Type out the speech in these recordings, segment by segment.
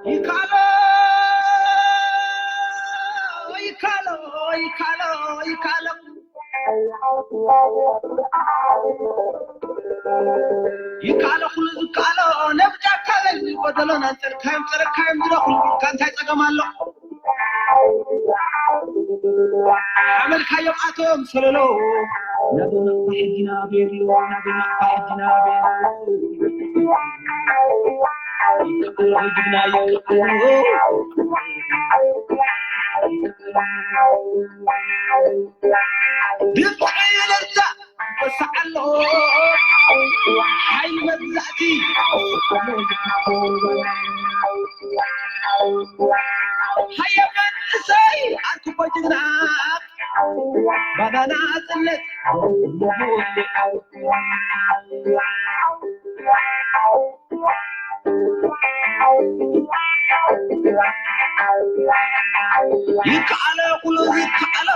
ይካሎ ይካሎ ይካሎ ይካሎ ይካሎ ኩሉ ዝካሎ ነብጃካ በል ጎደሎና ጸርካዮም ጸረካዮም ድረኹ ካንታይ ጸገም ኣሎ ሓመልካዮም ኣቶም ሰለሎ ናብና ሕጊና ቤሎ ናብና ሕጊና ቤሎ ብጣዕሚ ለዛ ይወስዓሎ ሓይሊ መግዛእቲ ሃየ መንእሰይ ኣርክቦ ጅግና ባናና ጽነት ይከኣሎ ኩሉ ዝከኣሎ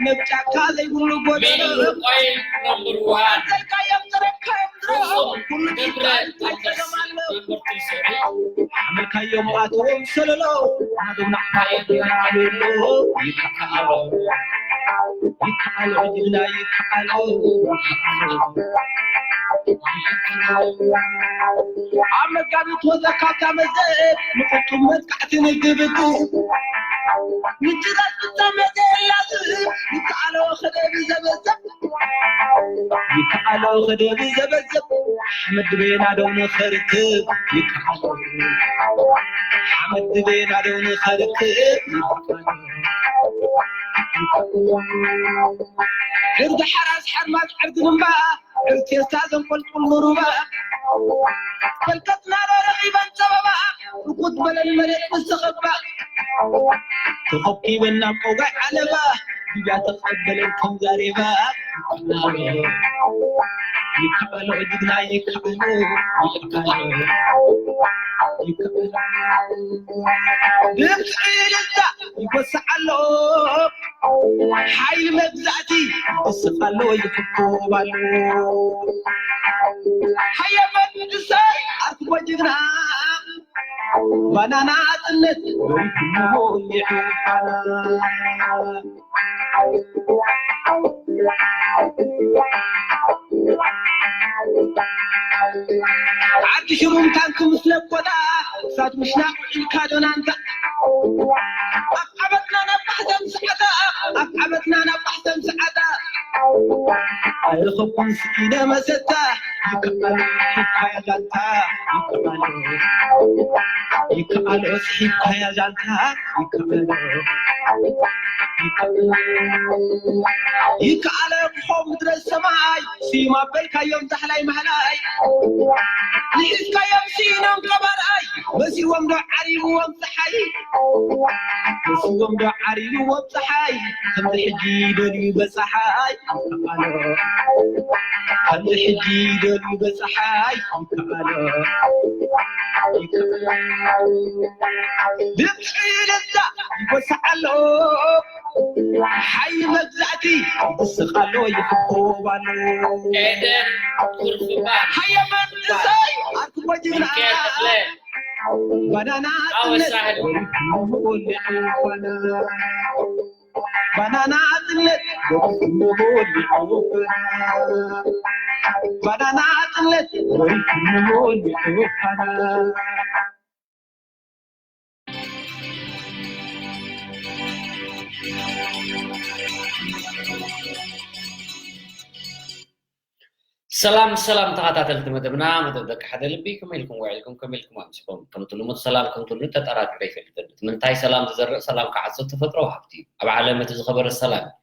ነብ ጫካ ዘይብሉ ጎደሎ Meaning oil number one. ዘልካዮም ዝረካዮም ዝረኦም ኩሉ ገብረ ይከኣል ቶርበስ ታይተገማሎ number two ሰሪ ሓመልካዮም ኣትዎም ሰለሎ ናብና ሓየት ናቤሎ ይከኣሎ ይከኣሎ ጅግና ይከኣሎ ኣብ መጋቢት ወዘካታ መዘ ንቁጡብ መጥቃዕቲ ንግብግብ ምጭራስ ብታ መዘ ላዝ ይከኣሎ ከደብ ዘበዘብ ይከኣሎ ከደብ ዘበዘብ ሓመድ ቤና ደው ንኸርክብ ይከኣሎ ሓመድ ቤና ደው ንኸርክብ ይከኣሎ ዕርዲ ሓራስ ሓርማዝ ዕርዲ ግንባ ዕርዲ ቴስታ ዘንቆልቁል ንሩባ ፈልከትና ዶ ረኺበን ጸበባ ርኩት በለን መሬት ምስ ተኸባ ተኸኪበን ናብ ቆጋይ ዓለባ ቢብያ ተቐበለን ከም ዛሬባ ይከኣሎ ጅግና ይከኣሎ ይከኣሎ ይከኣሎ ድምፂ ልዛ ይጎስዕ ኣሎ ሓይሊ መግዛእቲ ይስቕ ኣሎ ይሕኮብ ኣሎ ሃየ መንእሰይ ኣርክቦ ጅግና ባናና ጽነት ወይትሞ ይዕፋና ዓዲ ሽሩም ታንክ ምስ ለኮታ እሳት ምሽናቕ ውዒልካ ዶናንታ ኣብ ዓመትና ናብ ማሕተም ሰዓታ ኣብ ዓመትና ናብ ማሕተም ሰዓታ ኣይረኸብኩን ስኢነ መሰታ ይከኣሎ ሒብካያ ዛንታ ይከኣሎ ይከኣሎ ሒብካያ ዛንታ ይከኣሎ ይከኣለ ክኾ ምድረ ሰማይ ስዩም ኣበልካዮም ዛሕላይ ማሕላይ ንሒዝካዮም ስኢኖም ከባርኣይ መሲዎም ዶ ዓሪብዎም ፀሓይ መሲዎም ዶ ዓሪብዎም ፀሓይ ከምዚ ሕጂ ደልዩ በፀሓይ ይከኣሎ ከምዚ ሕጂ ደልዩ በፀሓይ ይከኣሎ ይከኣሎ ድምፂ ልዛ ይጎስዕ ኣሎ ሓይሊ መግዛእቲ ይስቕ ኣሎ ይሕኮብ ኣሎ ኤደን ኩርፍባ ሃየ መንእሰይ ኣርክቦ ጅግና ሚካኤል ተኽለ ባናና ኣወሳህል ባናና ኣጥነት ባናና ኣጥነት ሰላም ሰላም ተኸታተልቲ መደብና መደብ ደቂ ሓደ ልቢ ከመይ ኢልኩም ውዒልኩም ከመይ ኢልኩም ኣምሲኹም ከምቲ ልሙድ ሰላም ከምቲ ልሙድ ተጠራጢረ ይፈልጥን እቲ ምንታይ ሰላም ዝዘርእ ሰላም ክዓጽድ ተፈጥሮ ሃብቲ እዩ ኣብ ዓለም እቲ ዝኸበረ ሰላም እዩ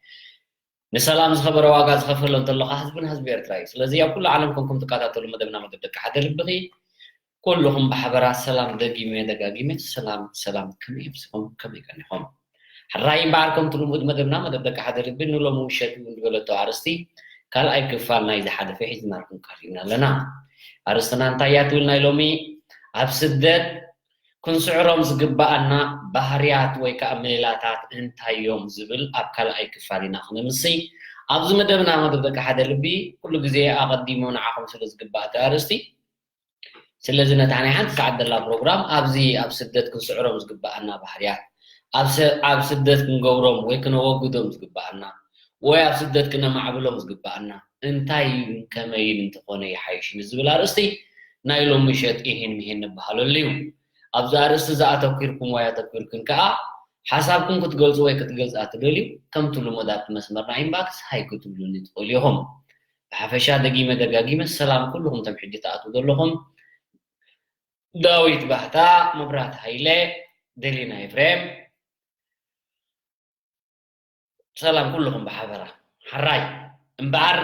ንሰላም ዝኸበረ ዋጋ ዝኸፈሎ እንተሎ ከዓ ህዝብን ህዝቢ ኤርትራ እዩ ስለዚ ኣብ ኩሉ ዓለም ኮንኩም ትከታተሉ መደብና መደብ ደቂ ሓደ ልቢ ኩልኹም ብሓበራ ሰላም ደጊመ ደጋጊመ ሰላም ሰላም ከመይ ኣምሲኹም ከመይ ቀኒኹም ሕራይ እምበኣር ከምቲ ልሙድ መደብና መደብ ደቂ ሓደ ልቢ ንሎሚ ምሸት እውን ዝበለቶ ኣርእስቲ ካልኣይ ክፋል ናይዚ ሓለፈ ሒዝናልኩም ቀሪብና ኣለና ኣርእስትና እንታይ እያ ትብል ናይ ሎሚ ኣብ ስደት ክንስዕሮም ዝግበኣና ባህርያት ወይ ከዓ ምልላታት እንታይ እዮም ዝብል ኣብ ካልኣይ ክፋል ኢና ክነምሲ ኣብዚ መደብና፣ መደብ ደቂ ሓደ ልቢ፣ ኩሉ ግዜ ኣቐዲሙ ንዓኹም ስለ ዝግባእ እቲ ኣርእስቲ፣ ስለዚ ነታ ናይ ሓንቲ ሰዓት ዘላ ፕሮግራም ኣብዚ ኣብ ስደት ክንስዕሮም ዝግባኣና ባህርያት፣ ኣብ ስ-፣ ኣብ ስደት ክንገብሮም ወይ ክነወግዶም ዝግባኣና፣ ወይ ኣብ ስደት ክነማዕብሎም ዝግባኣና እንታይን ከመይን እንተኾነ ይሓይሽ ንዝብል ኣርእስቲ ናይ ሎሚ ምሸት ኢሂን ምሂን ንበሃለሉ እዩ። ኣብዚ ኣርእስቲ እዚ ኣተኲርኩም ወይ ኣተኲርክን ከኣ ሓሳብኩም ክትገልጹ ወይ ክትገልጻ ትደልዩ፣ ከምቲ ልሙድ ኣብቲ መስመርና ኢንባክስ ሃይ ክትብሉኒ ትኽእሉ ኢኹም። ብሓፈሻ ደጊመ ደጋጊመ ሰላም ኩልኹም እቶም ሕጂ ትኣትዉ ዘለኹም። ዳዊት ባህታ፣ መብራት ሃይለ፣ ደሊና ኤፍሬም፣ ሰላም ኩልኹም ብሓበራ። ሕራይ እምበኣር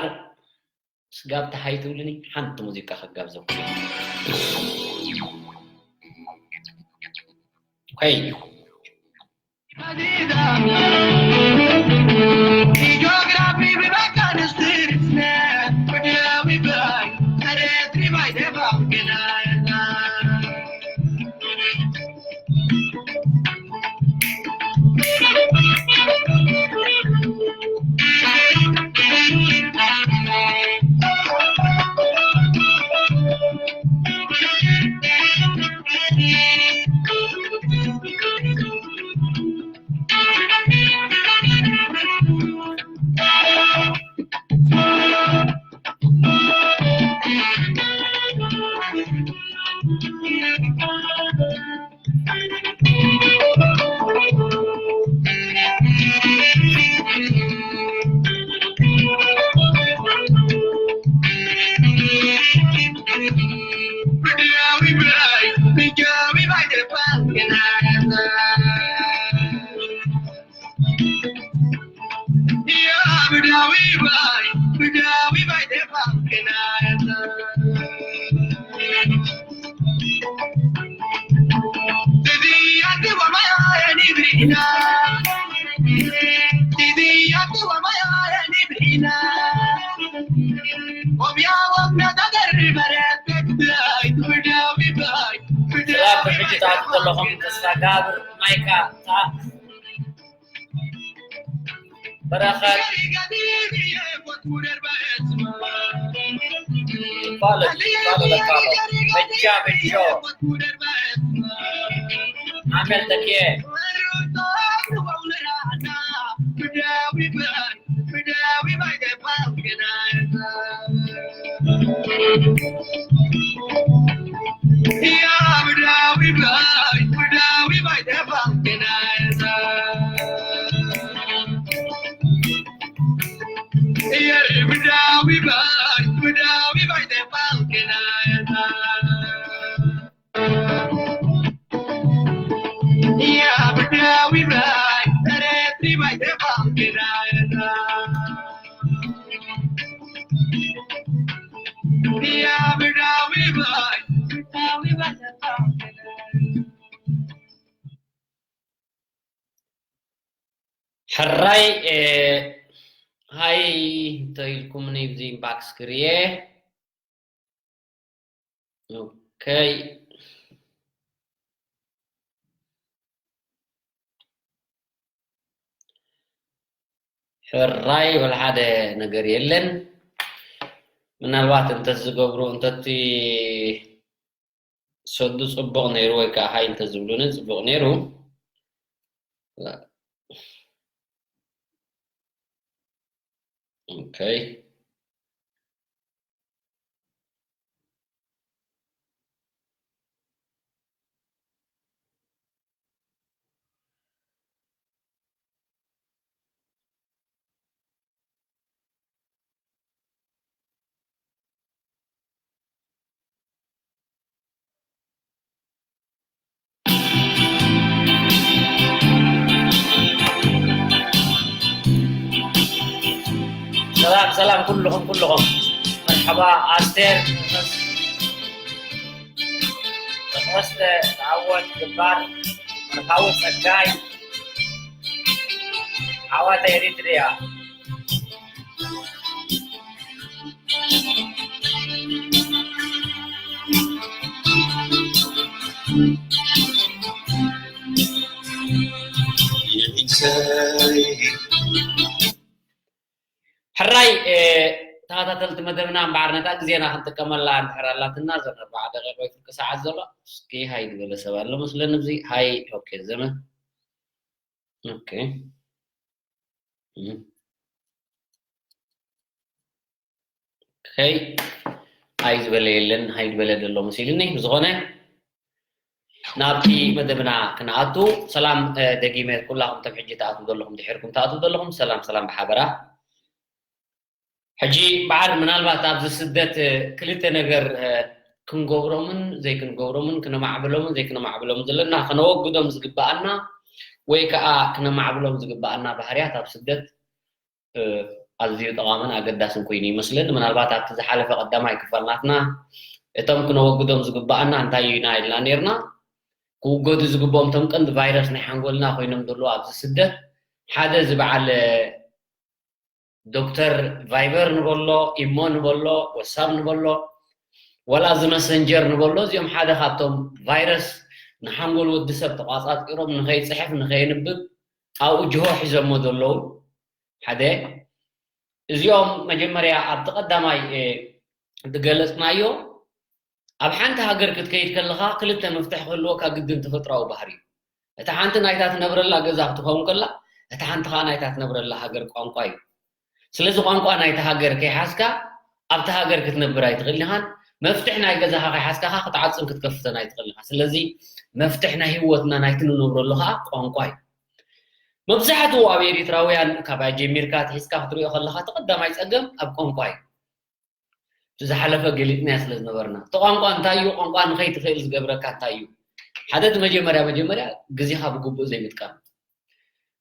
ስጋብ ተሓይትውልኒ ሓንቲ ሙዚቃ ከጋብዘኩም። ኦኬ። ሰላም፣ ብሕጂ ትኣትዉ ዘለኹም ተስፋ ጋብር፣ ማይካ፣ ታ-፣ በረኸት፣ ፋሎ፣ ፋሎ ለፋሎ፣ በጃ፣ በጆ፣ ኣመል ተኪኤ። ሕራይ፣ እ፣ ሃይ እንተ ኢልኩምኒ ብዚ ኢንባክስ ክርየ። ኦኬ። ሕራይ ወላ ሓደ ነገር የለን። ምናልባት እንተዝገብሩ፣ እንተትሰዱ ጽቡቕ ነይሩ፣ ወይ ከኣ ሃይ እንተዝብሉኒ ጽቡቕ ነይሩ። ኦኬ። ሰላም፣ ሰላም ኩልኹም፣ ኩልኹም። መርሐባ ኣስቴር፣ ተኸስተ፣ ተዓወት፣ ገባር፣ መርሃዊ ጸጋይ፣ ዓዋተ ኤሪትሪያ። ተኸታተልቲ መደብና እምበኣር ነታ ግዜና ክንጥቀመላ እንድሕር ኣላትና፣ ዘን ኣርባዓ ደቂቕ ወይ ፍርቂ ሰዓት ዘሎ፣ እስኪ ሃይ ዝበለ ሰብ ኣሎ መስለኒ። ኣብዚ ሃይ፣ ኦኬ፣ ዘመ-፣ ኦኬ። እም። ኦኬ። ሃይ ዝበለ የለን፣ ሃይ ዝበለ ዘሎ መሲልኒ። ብዝኾነ ናብቲ መደብና ክንኣቱ፣ ሰላም፣ እ፣ ደጊመ ኩላኹም እቶም ሕጂ ትኣትዉ ዘለኹም፣ ድሒርኩም ትኣትዉ ዘለኹም፣ ሰላም፣ ሰላም ብሓበራ። ሕጂ በዓል ምናልባት ኣብዚ ስደት፣ እ፣ ክልተ ነገር፣ እ፣ ክንገብሮምን ዘይክንገብሮምን፣ ክነማዕብሎምን ዘይክነማዕብሎምን ዘለና፣ ክነወግዶም ዝግብኣና ወይ ከኣ ክነማዕብሎም ዝግብኣና ባህርያት ኣብ ስደት፣ እ፣ ኣዝዩ ጠቓምን ኣገዳስን ኮይኑ ይመስለኒ። ምናልባት ኣብቲ ዝሓለፈ ቀዳማይ ክፋል ናትና እቶም ክነወግዶም ዝግብኣና እንታይ ኢና ኢልና ነይርና። ክውገዱ ዝግብኦም እቶም ቀንዲ ቫይረስ ናይ ሓንጎልና ኮይኖም ዘለዉ ኣብዚ ስደት ሓደ እዚ በዓል ዶክተር ቫይበር ንበሎ፣ ኢሞ ንበሎ፣ ዋትሳፕ ንበሎ፣ ዋላ እዚ መሰንጀር ንበሎ፣ እዚኦም ሓደ ካብቶም ቫይረስ ንሓንጎል ወዲ ሰብ ተቋጻጺሮም ንኸይጽሕፍ፣ ንኸየንብብ ኣብኡ ጅሆ ሒዞሞ ዘለዉ ሓደ። እዚኦም መጀመርያ ኣብቲ ቀዳማይ፣ እ፣ ዝገለጽናዮ ኣብ ሓንቲ ሃገር ክትከይድ ከለኻ ክልተ መፍትሒ ክህልወካ ግድን ተፈጥራዊ ባህሪ እዩ። እታ ሓንቲ ናይታ ትነብረላ ገዛ ክትኸውን ከላ፣ እታ ሓንቲ ኸዓ ናይታ ትነብረላ ሃገር ቋንቋ እዩ። ስለዚ ቋንቋ ናይታ ሃገር ከይሓዝካ ኣብታ ሃገር ክትነብር ኣይትኽእልን ኢኻን። መፍትሕ ናይ ገዛኻ ከይሓዝካ ኸዓ ክትዓጽን ክትከፍተን ኣይትኽእልን ኢኻ። ስለዚ መፍትሕ ናይ ህይወትና ናይቲ ንነብረሉ ኸዓ ቋንቋ እዩ። መብዛሕትኡ ኣብ ኤሪትራውያን ካብ ጀሚርካ ኣትሒዝካ ክትሪኦ ከለኻ እቲ ቀዳማይ ጸገም ኣብ ቋንቋ እዩ። እቲ ዝሓለፈ ገሊጽናዮ ስለ ዝነበርና። እቲ ቋንቋ እንታይ እዩ? ቋንቋ ንኸይትኽእል ዝገብረካ እንታይ እዩ? ሓደ እቲ መጀመርያ መጀመርያ ግዜኻ ብግቡእ ዘይምጥቃም።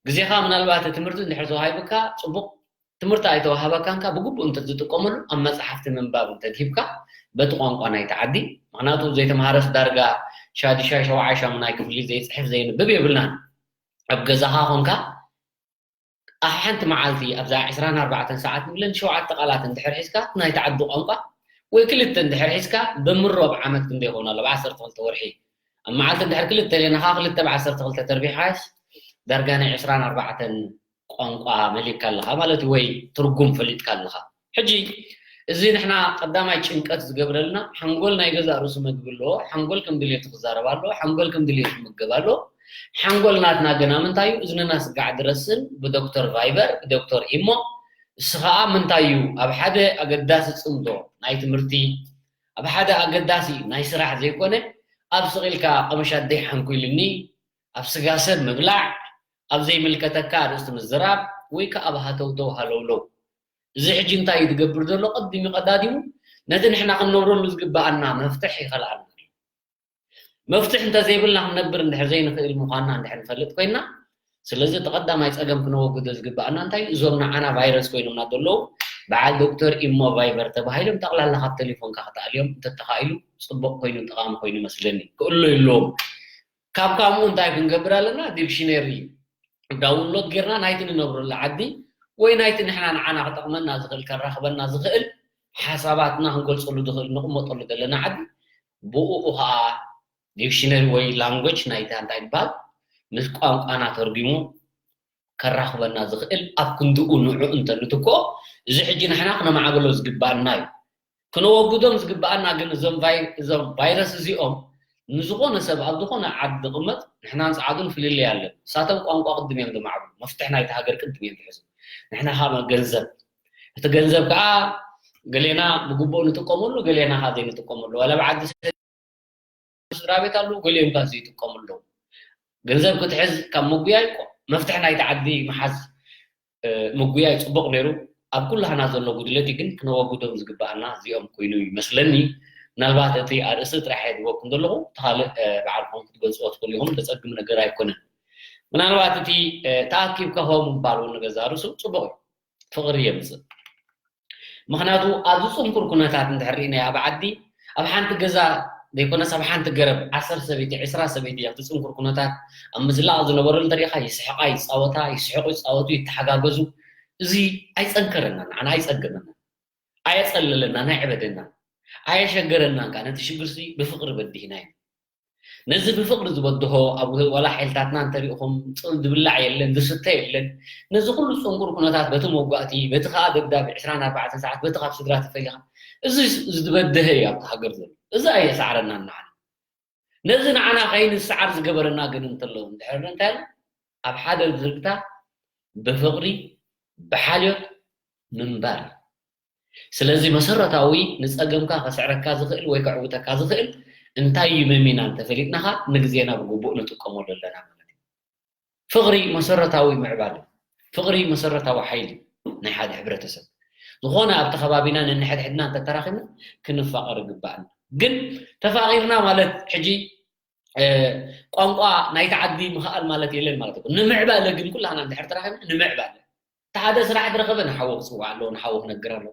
ግዜኻ ምናልባት ትምህርቲ እንድሕር ተዋሂቡካ ጽቡቕ፣ ትምህርቲ ኣይተዋሃበካንካ ብግቡእ እንተ ዝጥቀመሉ ኣብ መጽሓፍቲ ምንባብ እንተ ድሂብካ በቲ ቋንቋ ናይቲ ዓዲ፣ ምኽንያቱ ዘይተምሃረስ ዳርጋ ሻድሻይ ሸውዓይ ሻሙናይ ክፍሊ ዘይጽሕፍ ዘይንብብ የብልናን። ኣብ ገዛኻ ኾንካ ኣብ ሓንቲ መዓልቲ ኣብዛ ዕስራን ኣርባዕተን ሰዓት ንብለን ሸውዓተ ቃላት እንድሕር ሒዝካ ናይቲ ዓዲ ቋንቋ ወይ ክልተ እንድሕር ሒዝካ ብምሮ ኣብ ዓመት ክንደይ ይኸውን ኣሎ? ኣብ ዓሰርተ ክልተ ወርሒ ኣብ መዓልቲ እንድሕር ክልተ ሌናኻ ክልተ ብ ዓሰርተ ክልተ ተርቢሕካስ ዳርጋ ናይ ዕስራን ኣርባዕተን ቋንቋ መሊእካ ኣለኻ ማለት እዩ፣ ወይ ትርጉም ፈሊጥካ ኣለኻ። ሕጂ እዚ ንሕና ቀዳማይ ጭንቀት ዝገብረልና ሓንጎል ናይ ገዛእ ርእሱ መግቢ ኣለዎ። ሓንጎል ከም ድልየቱ ክዛረብ ኣለዎ። ሓንጎል ከም ድልየቱ ክምገብ ኣለዎ። ሓንጎል ናትና ግና ምንታይ እዩ? እዝንና ስጋዕ ድረስን ብዶክተር ቫይበር፣ ብዶክተር ኢሞ፣ እሱ ኸዓ ምንታይ እዩ? ኣብ ሓደ ኣገዳሲ ጽምዶ ናይ ትምህርቲ፣ ኣብ ሓደ ኣገዳሲ ናይ ስራሕ ዘይኮነ፣ ኣብ ስቕ ኢልካ ቀመሽ ኣደይ ሓንኩ ኢሉኒ፣ ኣብ ስጋ ሰብ ምብላዕ፣ ኣብ ዘይምልከተካ ኣርእስቲ ምዝራብ፣ ወይ ከኣ ኣብ ሃተውተው ሃለውለው። እዚ ሕጂ እንታይ እዩ ዝገብር ዘሎ? ቀዲሙ ቀዳዲሙ ነቲ ንሕና ክንነብረሉ ዝግብኣና መፍትሕ ይኸልኣና። መፍትሕ እንተዘይብልና ክንነብር እንድሕር ዘይንኽእል ምዃንና እንድሕር ንፈልጥ ኮይንና፣ ስለዚ እቲ ቀዳማይ ጸገም ክነወግዶ ዝግብኣና እንታይ እዩ? እዞም ንዓና ቫይረስ ኮይኖምና ዘለዉ በዓል ዶክተር ኢሞ ቫይበር ተባሂሎም ጠቕላላ ካብ ቴሌፎንካ ክተኣልዮም እንተተኻኢሉ ጽቡቕ ኮይኑ ጠቓሚ ኮይኑ ይመስለኒ። ክእሎ የለዎም። ካብ ከምኡ እንታይ ክንገብር ኣለና? ዲክሽነሪ ዳውንሎድ ጌርና ናይቲ ንነብረሉ ዓዲ ወይ ናይቲ ንሕና ንዓና ክጠቕመና ዝኽእል ከራኽበና ዝኽእል ሓሳባትና ክንገልጸሉ ዝኽእል ንቕመጠሉ ዘለና ዓዲ ብኡ ኸዓ ዲክሽነሪ ወይ ላንጎጅ ናይታ እንታይ ይበሃል ምስ ቋንቋና ተርጉሙ ከራኽበና ዝኽእል ኣብ ክንድኡ ንዑ እንተንትኮ እዚ ሕጂ ንሕና ክነማዕብሎ ዝግባኣና እዩ። ክነወግዶም ዝግባኣና ግን እዞም ቫይ-፣ እዞም ቫይረስ እዚኦም ንዝኾነ ሰብ ኣብ ዝኾነ ዓዲ ዝቕመጥ ንሕናን ጸዓዱን ፍልልይ ኣለን። ንሳቶም ቋንቋ ቅድም እዮም ዘማዕብሉ፣ መፍትሕ ናይቲ ሃገር ቅድም እዮም ዝሕዙ። ንሕና ካብ ገንዘብ፣ እቲ ገንዘብ ከዓ ገሌና ብግቡእ ንጥቀመሉ፣ ገሌና ከዓ ዘይንጥቀመሉ። ዋላ ኣብ ዓዲ ስድራ ቤት ኣለዉ፣ ገሊኦም ከዓ ዘይጥቀሙ ኣለዉ። ገንዘብ ክትሕዝ ካብ ምጉያይ ቆ-፣ መፍትሕ ናይቲ ዓዲ ምሓዝ፣ እ፣ ምጉያይ ጽቡቕ ነይሩ። ኣብ ኩላህና ዘሎ ጉድለት ግን ክነወግዶም ዝግባኣና እዚኦም ኮይኑ ይመስለኒ። ምናልባት እቲ ኣርእስቲ ጥራሕ እየ ዝህበኩም ዘለኹ፣ እቲ ካልእ፣ እ፣ ባዕልኹም ክትገልጽዎ ትኽእሉ ኢኹም፣ ዘጸግም ነገር ኣይኮነን። ምናልባት እቲ፣ እ፣ ተኣኪብካ ሆ ምባል እውን ንገዛእ ርእሱ ጽቡቕ እዩ። ፍቕሪ የምጽእ። ምኽንያቱ ኣብዚ ጽንኩር ኩነታት እንድሕር ርኢናዮ ኣብ ዓዲ ኣብ ሓንቲ ገዛ ዘይኮነስ ኣብ ሓንቲ ገረብ ዓሰርተ ሰበይቲ ዕስራ ሰበይቲ ኣብቲ ጽንኩር ኩነታት ኣብ ምዝላቕ ዝነበረሉ እንተሪኢኻ ይስሕቓ ይጻወታ ይስሕቑ ይጻወቱ ይተሓጋገዙ። እዚ ኣይጸንከረናን ንዓና ኣይጸገመናን ኣየጸለለናን ኣየዕበደናን ኣየሸገረናን ከኣ ነቲ ሽግርሲ ብፍቕሪ በዲህናዮ። ነዚ ብፍቕሪ ዝበድሆ ኣብ ዋላ ሓይልታትና እንተሪእኹም ጽል ዝብላዕ የለን፣ ዝስተ የለን። ነዚ ኩሉ ጽንኩር ኩነታት በቲ መጓእቲ፣ በቲ ከኣ ደብዳብ ዕስራን ኣርባዕተን ሰዓት በቲ ካብ ስድራ ተፈሊኻ፣ እዚ ዝበደሀ እዩ ኣብቲ ሃገር ዘሎ። እዚ ኣየሰዓረናን ንዓና። ነዚ ንዓና ከይንሰዓር ዝገበረና ግን እንተሎ እንድሕር እንታይ ኣሎ? ኣብ ሓደ ዝርግታ ብፍቕሪ ብሓልዮት ምንባር። ስለዚ መሰረታዊ ንጸገምካ ከስዕረካ ዝኽእል ወይ ከዕውተካ ዝኽእል እንታይ እዩ መሚና እንተፈሊጥናኻ ንግዜና ብግቡእ ንጥቀመሉ ኣለና ማለት እዩ። ፍቕሪ መሰረታዊ ምዕባለ፣ ፍቕሪ መሰረታዊ ሓይሊ ናይ ሓደ ሕብረተሰብ። ዝኾነ ኣብቲ ከባቢና ነንሕድሕድና እንተተራኺብና ክንፋቐር ይግባኣና። ግን ተፋቒርና ማለት ሕጂ ቋንቋ ናይቲ ዓዲ ምኽኣል ማለት የለን ማለት እዩ። ንምዕባለ ግን ኩላህና እንድሕር ተራኺብና ንምዕባለ። እቲ ሓደ ስራሕ ዝረኸበ ንሓዉ ክፅዋዕ ኣለዎ፣ ንሓዉ ክነግር ኣለዎ።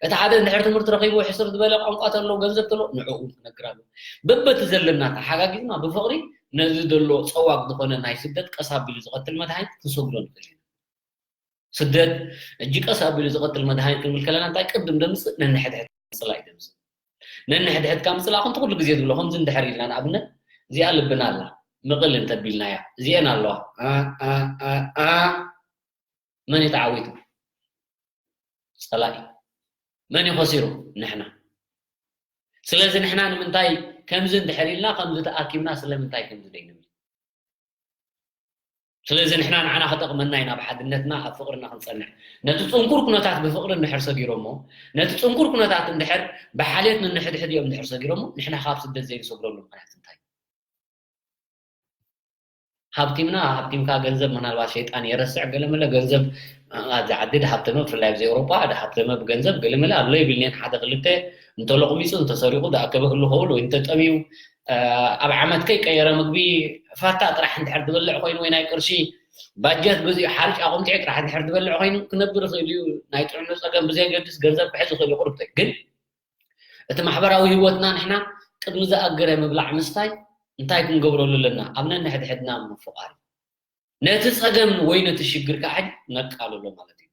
እቲ ሓደ እንድሕር ትምህርቲ ረኺቡ ሕስር ዝበለ ቋንቋ ተሎ ገንዘብ ተሎ ንዕኡ ክነግር ኣለዎ። በበቲ ዘለና ተሓጋጊዝና ብፍቕሪ ነዚ ዘሎ ፀዋግ ዝኾነ ናይ ስደት ቀስ ኣቢሉ ዝቐትል መድሃኒት ክንሰግዶ ንኽእል ኢና። ስደት እጂ ቀስ ኣቢሉ ዝቐትል መድሃኒት ክንብል ከለና እንታይ ቅድም ደምፅእ ነንሕድሕድ ምፅላእ እዩ ደምፅእ። ነንሕድሕድካ ምፅላእ ከምቲ ኩሉ ግዜ ዝብሎ ከምዚ እንድሕር ኢልና ንኣብነት እዚኣ ልብና ኣላ ምቕል እንተቢልናያ እዚአን ኣለዋ መን እዩ ተዓዊቱ? ፀላኢ። መን እዩ ከሲሩ? ንሕና። ስለዚ ንሕና ንምንታይ ከምዚ እንድሕር ኢልና ከምዚ ተኣኪብና ስለምንታይ ከምዚ ደይንብል? ስለዚ ንሕና ንዓና ክጠቕመና ኢና ኣብ ሓድነትና ኣብ ፍቕርና ክንፀንሕ። ነቲ ፅንኩር ኩነታት ብፍቕሪ እንድሕር ሰጊሮሞ ነቲ ፅንኩር ኩነታት እንድሕር ብሓልዮት ንንሕድሕድ እዮም እንድሕር ሰጊሮሞ ንሕና ካብ ስደት ዘይንሰግረሉ ምክንያት እንታይ? ሃብቲምና ሃብቲምካ ገንዘብ ምናልባት ሸይጣን የረስዕ ገለመለ ገንዘብ ኣብዚ ዓዲ ድሃብተመ ብፍላይ ኣብዚ ኤውሮጳ ድሃብተመ ብገንዘብ ገለመለ ኣሎ ይብል ኔን ሓደ ክልተ እንተሎቕሚፁ እንተሰሪቑ ዝኣከበ ክሉ ከብል ወይ እንተጠምዩ ኣብ ዓመት ከይቀየረ ምግቢ ፋታ ጥራሕ እንድሕር ዝበልዕ ኮይኑ ወይ ናይ ቅርሺ ባጀት ብዙ ሓርጭ ኣቑምጢ ጥራሕ እንድሕር ዝበልዕ ኮይኑ ክነብር ይኽእል እዩ። ናይ ጥዕኑ ፀገም ብዘየገድስ ገንዘብ ክሕዝ ይኽእል እዩ ቁርብተይ ግን እቲ ማሕበራዊ ህይወትና ንሕና ቅድሚ ዝኣገረ ምብላዕ ምስታይ እንታይ ክንገብረሉ ኣለና? ኣብ ነንሕድሕድና ምፍቓር እዩ። ነቲ ጸገም ወይ ነቲ ሽግር ከዓ ነቃልሎ ማለት እዩ።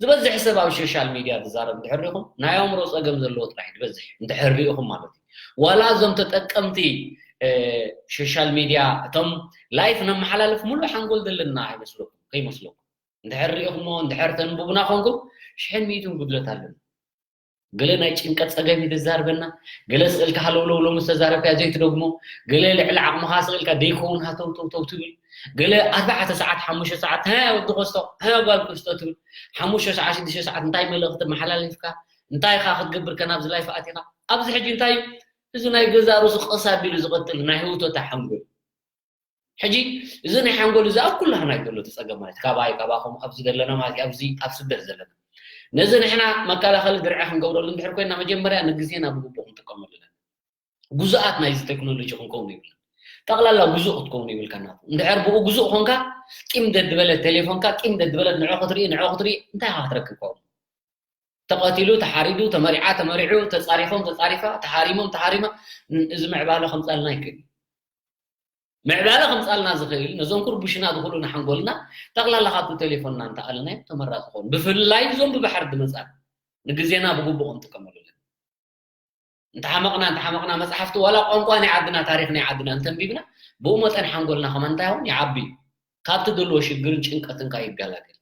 ዝበዝሕ ሰብ ኣብ ሶሻል ሚድያ ዝዛረብ እንድሕር ሪኢኹም ናይ ኣእምሮ ጸገም ዘለዎ ጥራሕ እዩ ዝበዝሕ እንድሕር ሪኢኹም ማለት እዩ። ዋላ እዞም ተጠቀምቲ ሶሻል ሚድያ እቶም ላይፍ ነመሓላልፍ ሙሉእ ሓንጎል ዘለና ኣይመስለኩም ከይመስለኩም እንድሕር ሪኢኹሞ እንድሕር ተንብቡና ኮንኩም ሽሕን ሚእትን ጉድለት ኣለና። ገለ ናይ ጭንቀት ጸገም እዩ ዘዛርበና፣ ገለ ስቕ ኢልካ ሃለውለው ሎሚ ዝተዛረብካዮ ዘይትደግሞ፣ ገለ ልዕሊ ዓቕምኻ ስቕ ኢልካ ደይከውን ሃተውተውተው ትብል፣ ገለ ኣርባዕተ ሰዓት ሓሙሽተ ሰዓት ሃ ወዲ ኮስቶ ሃ ጓል ኮስቶ ትብል፣ ሓሙሽተ ሰዓት ሽዱሽተ ሰዓት እንታይ መልእኽቲ መሓላሊፍካ እንታይ ኢኻ ክትገብር ከ ናብዚ ላይፍ ኣቲኻ ኣብዚ ሕጂ እንታይ እዩ እዚ ናይ ገዛእ ርእሱ ቀስ ኣቢሉ ዝቐጥል ናይ ህውተታ ሓንጎል ሕጂ እዚ ናይ ሓንጎል እዚ ኣብ ኩላህና እዩ ዘሎ እቲ ጸገም ማለት ካባይ ካባኹም ኣብዚ ዘለና ማለት እዩ ኣብዚ ኣብ ስደት ዘለና ነዚ ንሕና መከላኸሊ ድርዒ ክንገብረሉ እንድሕር ኮይና መጀመርያ ንግዜና ብግቡእ ክንጥቀመሉ ኣለና። ጉዙኣት ናይዚ ቴክኖሎጂ ክንከውን ይብልና። ጠቕላላ ጉዙእ ክትከውን ይብልካ ናቱ። እንድሕር ብኡ ጉዙእ ኮንካ ጢም ደድበለ ቴሌፎንካ ጢም ደድበለት ንዑ ክትርኢ ንዑ ክትርኢ እንታይ ኢኻ ክትረክብ ከምኡ? ተቐቲሉ፣ ተሓሪዱ፣ ተመሪዓ፣ ተመሪዑ፣ ተጻሪፎም፣ ተጻሪፋ፣ ተሃሪሞም፣ ተሃሪማ እዚ ምዕባለ ከምጻልና ይክእል እዩ። ምዕባለ ከምጻልና ዝኽእል ነዞም ኩርቡሽና ዝኽእሉና ሓንጎልና ጠቕላላ ካብቲ ቴሌፎንና እንተኣለናዮ ተመራፂ ኾኑ ብፍላይ እዞም ብባሕሪ ዝመጻና ንግዜና ብግቡእ ክንጥቀመሉ ኣለና። እንተሓመቕና እንተሓመቕና መፅሓፍቲ ዋላ ቋንቋ ናይ ዓድና ታሪክ ናይ ዓድና እንተንቢብና ብኡ መጠን ሓንጎልና ከማን እንታይ ይኸውን ይዓቢ ካብቲ ዘለዎ ሽግርን ጭንቀትን ከዓ ይገላገል።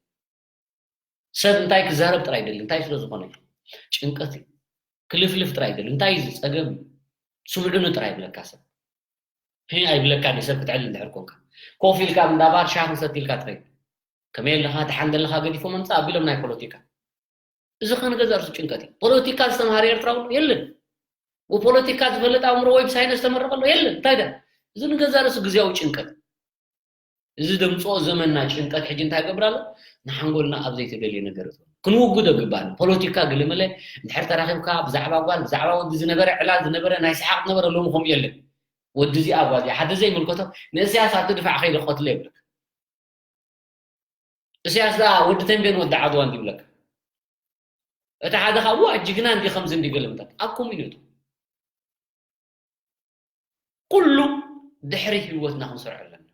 ሰብ እንታይ ክዛረብ ጥራይ ይደሊ እንታይ ስለ ዝኾነ ጭንቀት እዩ ክልፍልፍ ጥራይ ይደሊ እንታይ እዩ ጸገም እዩ ስምዑኒ ጥራይ ይብለካ ሰብ ህይ ኣይብለካ ዲ ሰብ ክትዕል እንድሕር ኮንካ ኮፍ ኢልካ እንዳባር ሻህ ንሰት ኢልካ ጥራይ ከመይ ኣለኻ ተሓንደ ኣለኻ ገዲፎም ኣምጻ ኣቢሎም ናይ ፖለቲካ እዚ ከ ንገዛ ርሱ ጭንቀት እዩ ፖለቲካ ዝተምሃረ ኤርትራዊ የለን ብፖለቲካ ዝፈልጥ ኣእምሮ ወይ ብሳይነስ ተመረቐ ኣሎ የለን እንታይ ደ እዚ ንገዛ ርሱ ግዜያዊ ጭንቀት እዚ ደምፅኦ ዘመንና ጭንቀት ሕጂ እንታይ ገብር ኣሎ ንሓንጎልና ኣብ ዘይተደልየ ነገር እትወ ክንውግዶ ግባእ ፖለቲካ ግልምለ እንድሕር ተራኺብካ ብዛዕባ ጓል ብዛዕባ ወዲ ዝነበረ ዕላል ዝነበረ ናይ ሰሓቅ ነበረ ሎሚ ከምኡ የለን ወዲ እዚኣ ጓል እዚኣ ሓደ ዘይምልከቶ ንእስያስ ኣብቲ ድፋዕ ከይደ ክቐትሎ የብለካ እስያስ ደኣ ወዲ ተንቤን ወዲ ዓድዋ እንዲ ይብለካ እቲ ሓደ ካብኡ ኣጅግና እንዲ ከምዚ እንዲ ገለምታት ኣብ ኮሚኒቱ ኩሉ ድሕሪ ህይወትና ክንሰርዖ ኣለና።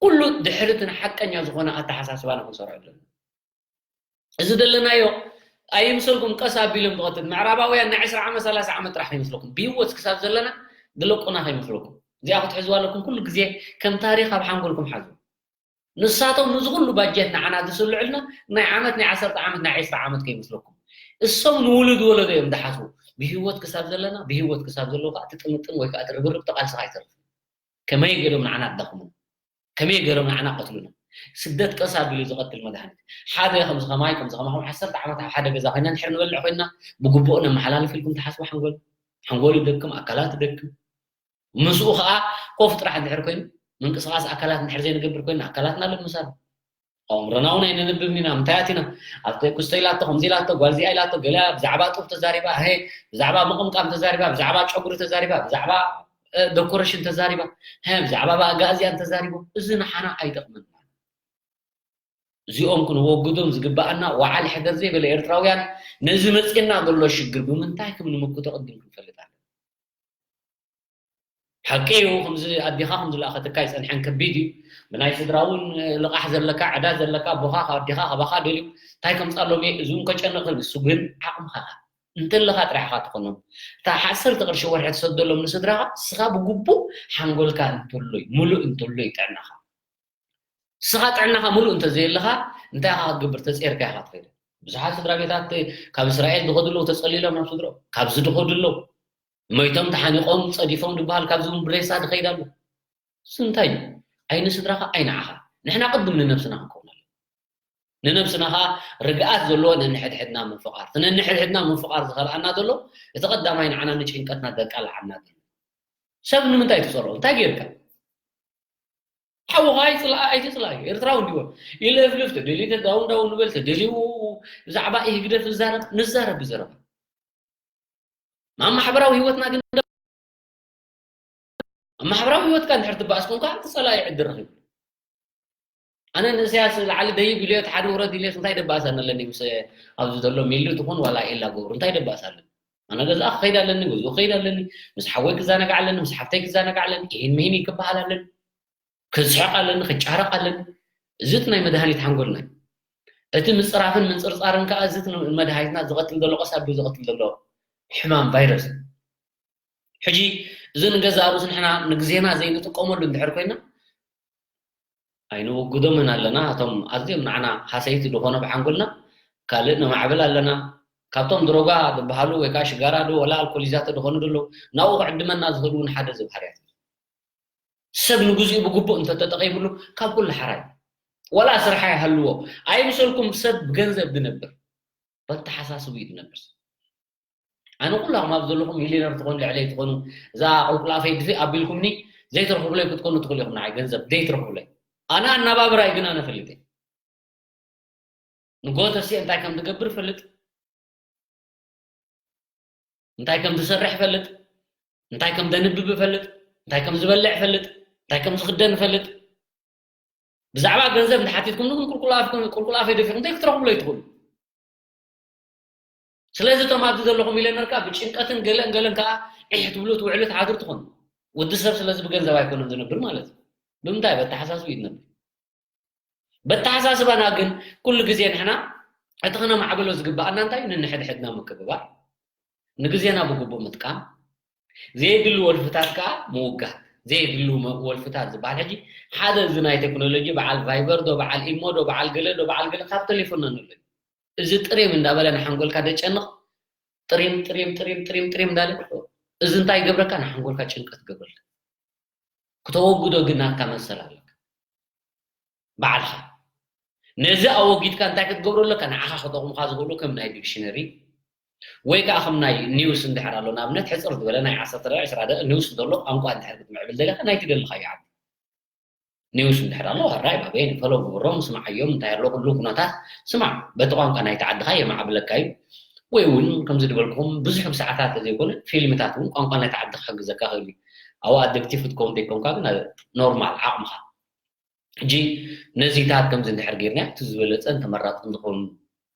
ኩሉ ድሕሪ እቲ ሓቀኛ ዝኾነ ኣተሓሳስባና ክንሰርዖ ኣለና። እዚ ዘለናዮ ኣይምሰልኩም ቀስ ኣቢሎም ዝቐትል ምዕራባውያን ናይ ዕስራ ዓመት ሰላሳ ዓመት ጥራሕ ከይመስለኩም ብህይወት ክሳብ ዘለና ዝለቁና ከይመስለኩም እዚኣ ክትሕዝዋ ኣለኩም። ኩሉ ግዜ ከም ታሪኽ ኣብ ሓንጎልኩም ሓዙ። ንሳቶም ንዚ ኩሉ ባጀት ንዓና ዝስልዑልና ናይ ዓመት፣ ናይ ዓሰርተ ዓመት፣ ናይ ዕስራ ዓመት ከይመስለኩም። እሶም ንውሉድ ወለዶ እዮም ዝሓስቡ። ብህይወት ክሳብ ዘለና፣ ብህይወት ክሳብ ዘለዉ ከዓ እቲ ጥምጥም ወይ ከዓ እቲ ርብርብ ተቓልስኻ ኣይተርፍን። ከመይ ገይሮም ንዓና ኣዳኽሙና? ከመይ ገይሮም ንዓና ቀትሉና? ስደት ቀስ ኣቢሉ ዝቐትል መድሃኒት። ሓደ ከምዚ ከማይ፣ ከምዚ ከማኹም ዓሰርተ ዓመት ኣብ ሓደ ገዛ ኮይና እንድሕር ንበልዕ ኮይና ብግቡእ ነመሓላልፍ ኢልኩም ትሓስቡ? ሓንጎል፣ ሓንጎል ይደክም፣ ኣካላት ይደክም። ምስኡ ኸዓ ኮፍ ጥራሕ እንድሕር ኮይኑ፣ ምንቅስቓስ ኣካላት እንድሕር ዘይንገብር ኮይና ኣካላትና ለምሳሉ ኣእምሮና እውን ኣይነንብብን ኢና። ምንታይ ኣቲና ኣብቲ ክስቶ ኢላቶ፣ ከምዚ ኢላቶ፣ ጓል እዚኣ ኢላቶ፣ ገለ ብዛዕባ ጡብ ተዛሪባ፣ ሄ ብዛዕባ ምቕምቃም ተዛሪባ፣ ብዛዕባ ጨጉሪ ተዛሪባ፣ ብዛዕባ እ፣ ደኮሬሽን ተዛሪባ፣ ሄ ብዛዕባ ኣጋእዝያን ተዛሪቦ፣ እዚ ንሓና ኣይጠቕመና። እዚኦም ክንወግዶም ዝግበኣና ወዓል ሕደር ዘይበለ ኤርትራውያን ነዚ መፅና ዘሎ ሽግር ብምንታይ ከም ንምክቶ ቅድም ክንፈልጥ ኣለና። ሓቂ እዩ፣ ከምዚ ኣዴኻ ከም ዝለኣኸትካ ይፀንሐን ከቢድ እዩ። ብናይ ስድራ እውን ልቓሕ ዘለካ፣ ዕዳ ዘለካ፣ ኣቦኻ ካብ ኣዴኻ ካባኻ ደልዩ እንታይ ከምፃሎም እየ፣ እዚ እውን ከጨንቕን፣ እሱ ግን ዓቕምኻ እንተለኻ ጥራሕ ኢኻ ትኾኖም። እታ ዓሰርተ ቅርሺ ወርሒ ትሰደሎም ንስድራኻ፣ እስኻ ብግቡእ ሓንጎልካ እንተሎይ፣ ሙሉእ እንተሎይ ጥዕናኻ። እስኻ ጥዕናኻ ሙሉእ እንተዘየለኻ፣ እንታይ ኢኻ ክትገብር? ተፀርካ ኢኻ ትኸይድ። ብዙሓት ስድራ ቤታት ካብ እስራኤል ዝኸዱ ኣለዉ፣ ተፀሊሎም ናብ ስድርኦም። ካብዚ ዝኸዱ ኣለዉ። ሞይቶም፣ ተሓኒቖም፣ ጸዲፎም ዝበሃል ካብዚ እውን ብሬሳ ዝኸይድ ኣሎ። እዚ እንታይ እዩ? ኣይ ንስድራኻ፣ ኣይ ንዓኻ። ንሕና ቅድም ንነብስና ክንከውን ኣለና። ንነብስና ኸኣ ርግኣት ዘለዎ ነንሕድሕድና ምፍቓር። እቲ ነንሕድሕድና ምፍቓር ዝኸልኣና ዘሎ፣ እቲ ቀዳማይ ንዓና ንጭንቀትና ዘቃልዓና ዘሎ። ሰብ ንምንታይ ትጸልኦ? እንታይ ጌርካ? ሓውኻ ኣይጽልኣ፣ ኣይትጽልኣዮ። ኤርትራዊ እንዲዎ። ይለፍልፍ፣ ተደልዩ ተዳውን ዳውን ንበል፣ ተደልዩ ብዛዕባ ኢህግደፍ ዝዛረብ፣ ንዛረብ ብዘረባ። ኣብ ማሕበራዊ ህይወትና ግን፣ ኣብ ማሕበራዊ ህይወትካ እንድሕር ትበኣስ ኮንካ፣ እቲ ጸላኢ ዕድል ረኺቡ። ኣነ ንእስያስ ላዕሊ ደይብ ኢለዮ፣ ታሕቲ ውረድ ኢለዮስ እንታይ ደባእስ ኣለኒ? ምስ ኣብዚ ዘሎ ሚሊ ትኹን ዋላ ኤላ ገብሩ እንታይ ደባእስ ኣለኒ? ኣነ ገዛኣ ክኸይድ ኣለኒ፣ ገዝኡ ክኸይድ ኣለኒ፣ ምስ ሓወይ ክዘናጋዕ ኣለኒ፣ ምስ ሓፍተይ ክዘናጋዕ ኣለኒ፣ ኢሂን ምሂን ክበሃል ኣለኒ፣ ክስሕቕ ኣለኒ፣ ክጫረቕ ኣለኒ። እዚ እቲ ናይ መድሃኒት ሓንጎልና እዩ። እቲ ምጽራፍን ምንጽርጻርን ከኣ እዚ እቲ ንመድሃኒትና ዝቐትል ዘሎ፣ ቀስ ኣቢሉ ዝቐትል ዘሎ ሕማም ቫይረስ እዩ። ሕጂ እዚ ንገዛእ ርእሱ ንሕና ንግዜና ዘይንጥቀመሉ እንድሕር ኮይና፣ ኣይንወግዶምን ኣለና። እቶም ኣዝዮም ንዓና ሃሰይቲ ዝኾኑ ብሓንጎልና ካልእ ነማዕብል ኣለና። ካብቶም ድሮጋ ዝበሃሉ ወይ ከዓ ሽጋራ ዶ ወላ ኣልኮሊዛተ ዝኾኑ ዶ ኣለዉ፣ ናብኡ ክዕድመና ዝኽእል እውን ሓደ እዚ ባህርያት እዩ። ሰብ ንግዚኡ ብግቡእ እንተተጠቒምሉ ካብ ኩሉ ሓራይ። ወላ ስራሕ ይሃልዎ። ኣይምሰልኩም ሰብ ብገንዘብ ዝነብር። በተሓሳስቡ እዩ ዝነብር። ኣነ ኩላኹም ኣብ ዘለኹም ሚልዮነር ትኾኑ፣ ልዕለይ ትኾኑ፣ እዛ ቁልቁል ኣፈይ ድፍእ ኣቢልኩምኒ ዘይትረኽቡለይ ክትኮኑ ትኽእሉ ኢኹም። ንዓይ ገንዘብ ዘይትረኽቡለይ። ኣነ ኣናባብራይ ግን ኣነ ፈልጥ እየ። ንጎተሴ እንታይ ከም ዝገብር ፈልጥ፣ እንታይ ከም ዝሰርሕ ፈልጥ፣ እንታይ ከም ዘንብብ ፈልጥ፣ እንታይ ከም ዝበልዕ ፈልጥ፣ እንታይ ከም ዝኽደን ፈልጥ። ብዛዕባ ገንዘብ እንተሓቲትኩም ግን ቁልቁል ኣፍኩም፣ ቁልቁል ኣፈይ ደፊኹም እንታይ ክትረኽቡለይ ትኽእሉ። ስለዚ እቶም ኣብዚ ዘለኹም ሚልዮነር ከኣ ብጭንቀትን ገለን ገለን ከኣ ዒሕ ትብሉ ትውዕሉ ትሓድሩ ትኾኑ። ወዲ ሰብ ስለዚ ብገንዘብ ኣይኮነን ዝነብር ማለት እዩ። ብምንታይ? በተሓሳስቡ እዩ ዝነብር። በተሓሳስባና ግን ኩሉ ግዜ ንሕና እቲ ክነማዕብሎ ዝግበኣና እንታይ እዩ? ንንሕድሕድና ምክብባር፣ ንግዜና ብግቡእ ምጥቃም፣ ዘየድሊ ወልፍታት ከኣ ምውጋድ። ዘየድሊ መ-፣ ወልፍታት ዝበሃል ሕጂ ሓደ እዚ ናይ ቴክኖሎጂ በዓል ቫይበር ዶ በዓል ኢሞ ዶ በዓል ገለ ዶ በዓል ገለ ካብ ቴሌፎንና ንለዩ። እዚ ጥሪም እንዳበለ ንሓንጎልካ ደጨንቕ፣ ጥሪም፣ ጥሪም፣ ጥሪም፣ ጥሪም፣ ጥሪም እንዳለ፣ እዚ እንታይ ይገብረካ? ንሓንጎልካ ጭንቀት ይገብረልካ። ክተወግዶ ግን ናትካ መሰል ኣለካ። ባዕልኻ። ነዚ ኣወጊድካ እንታይ ክትገብሮ ኣለካ? ንዓኻ ክጠቕሙኻ ዝኽእሉ ከም ናይ ዲክሽነሪ ወይ ከኣ ከም ናይ ኒውስ እንድሕር ኣሎ፣ ንኣብነት ሕጽር ዝበለ ናይ ዓሰርተ ደቂቕ፣ ዕስራ ደቂቕ ኒውስ እንተሎ፣ ቋንቋ እንድሕር ክትምዕብል ደሊኻ፣ ናይ ትደልኻዮ ዓዲ ኒውስ እንድሕር ኣሎ፣ ኣራይ ባበይ ንፈሎ ግብሮም፣ ስምዓዮም፣ እንታይ ኣሎ፣ ኩሉ ኩነታት ስማዕ። በቲ ቋንቋ ናይቲ ዓድኻ የማዕብለካ እዩ። ወይ እውን ከምዚ ዝበልኩኹም ብዙሕ ብሰዓታት ዘይኮነ፣ ፊልምታት እውን ቋንቋ ናይቲ ዓዲ ክሕግዘካ ይኽእል እዩ። ኣብኡ ኣደክቲቭ ክትከውን ዘይኮንካ ግን ኖርማል ዓቕምኻ። ሕጂ ነዚታት ከምዚ እንድሕር ጌርና እቲ ዝበለጸን ተመራጽን ዝኸውን፣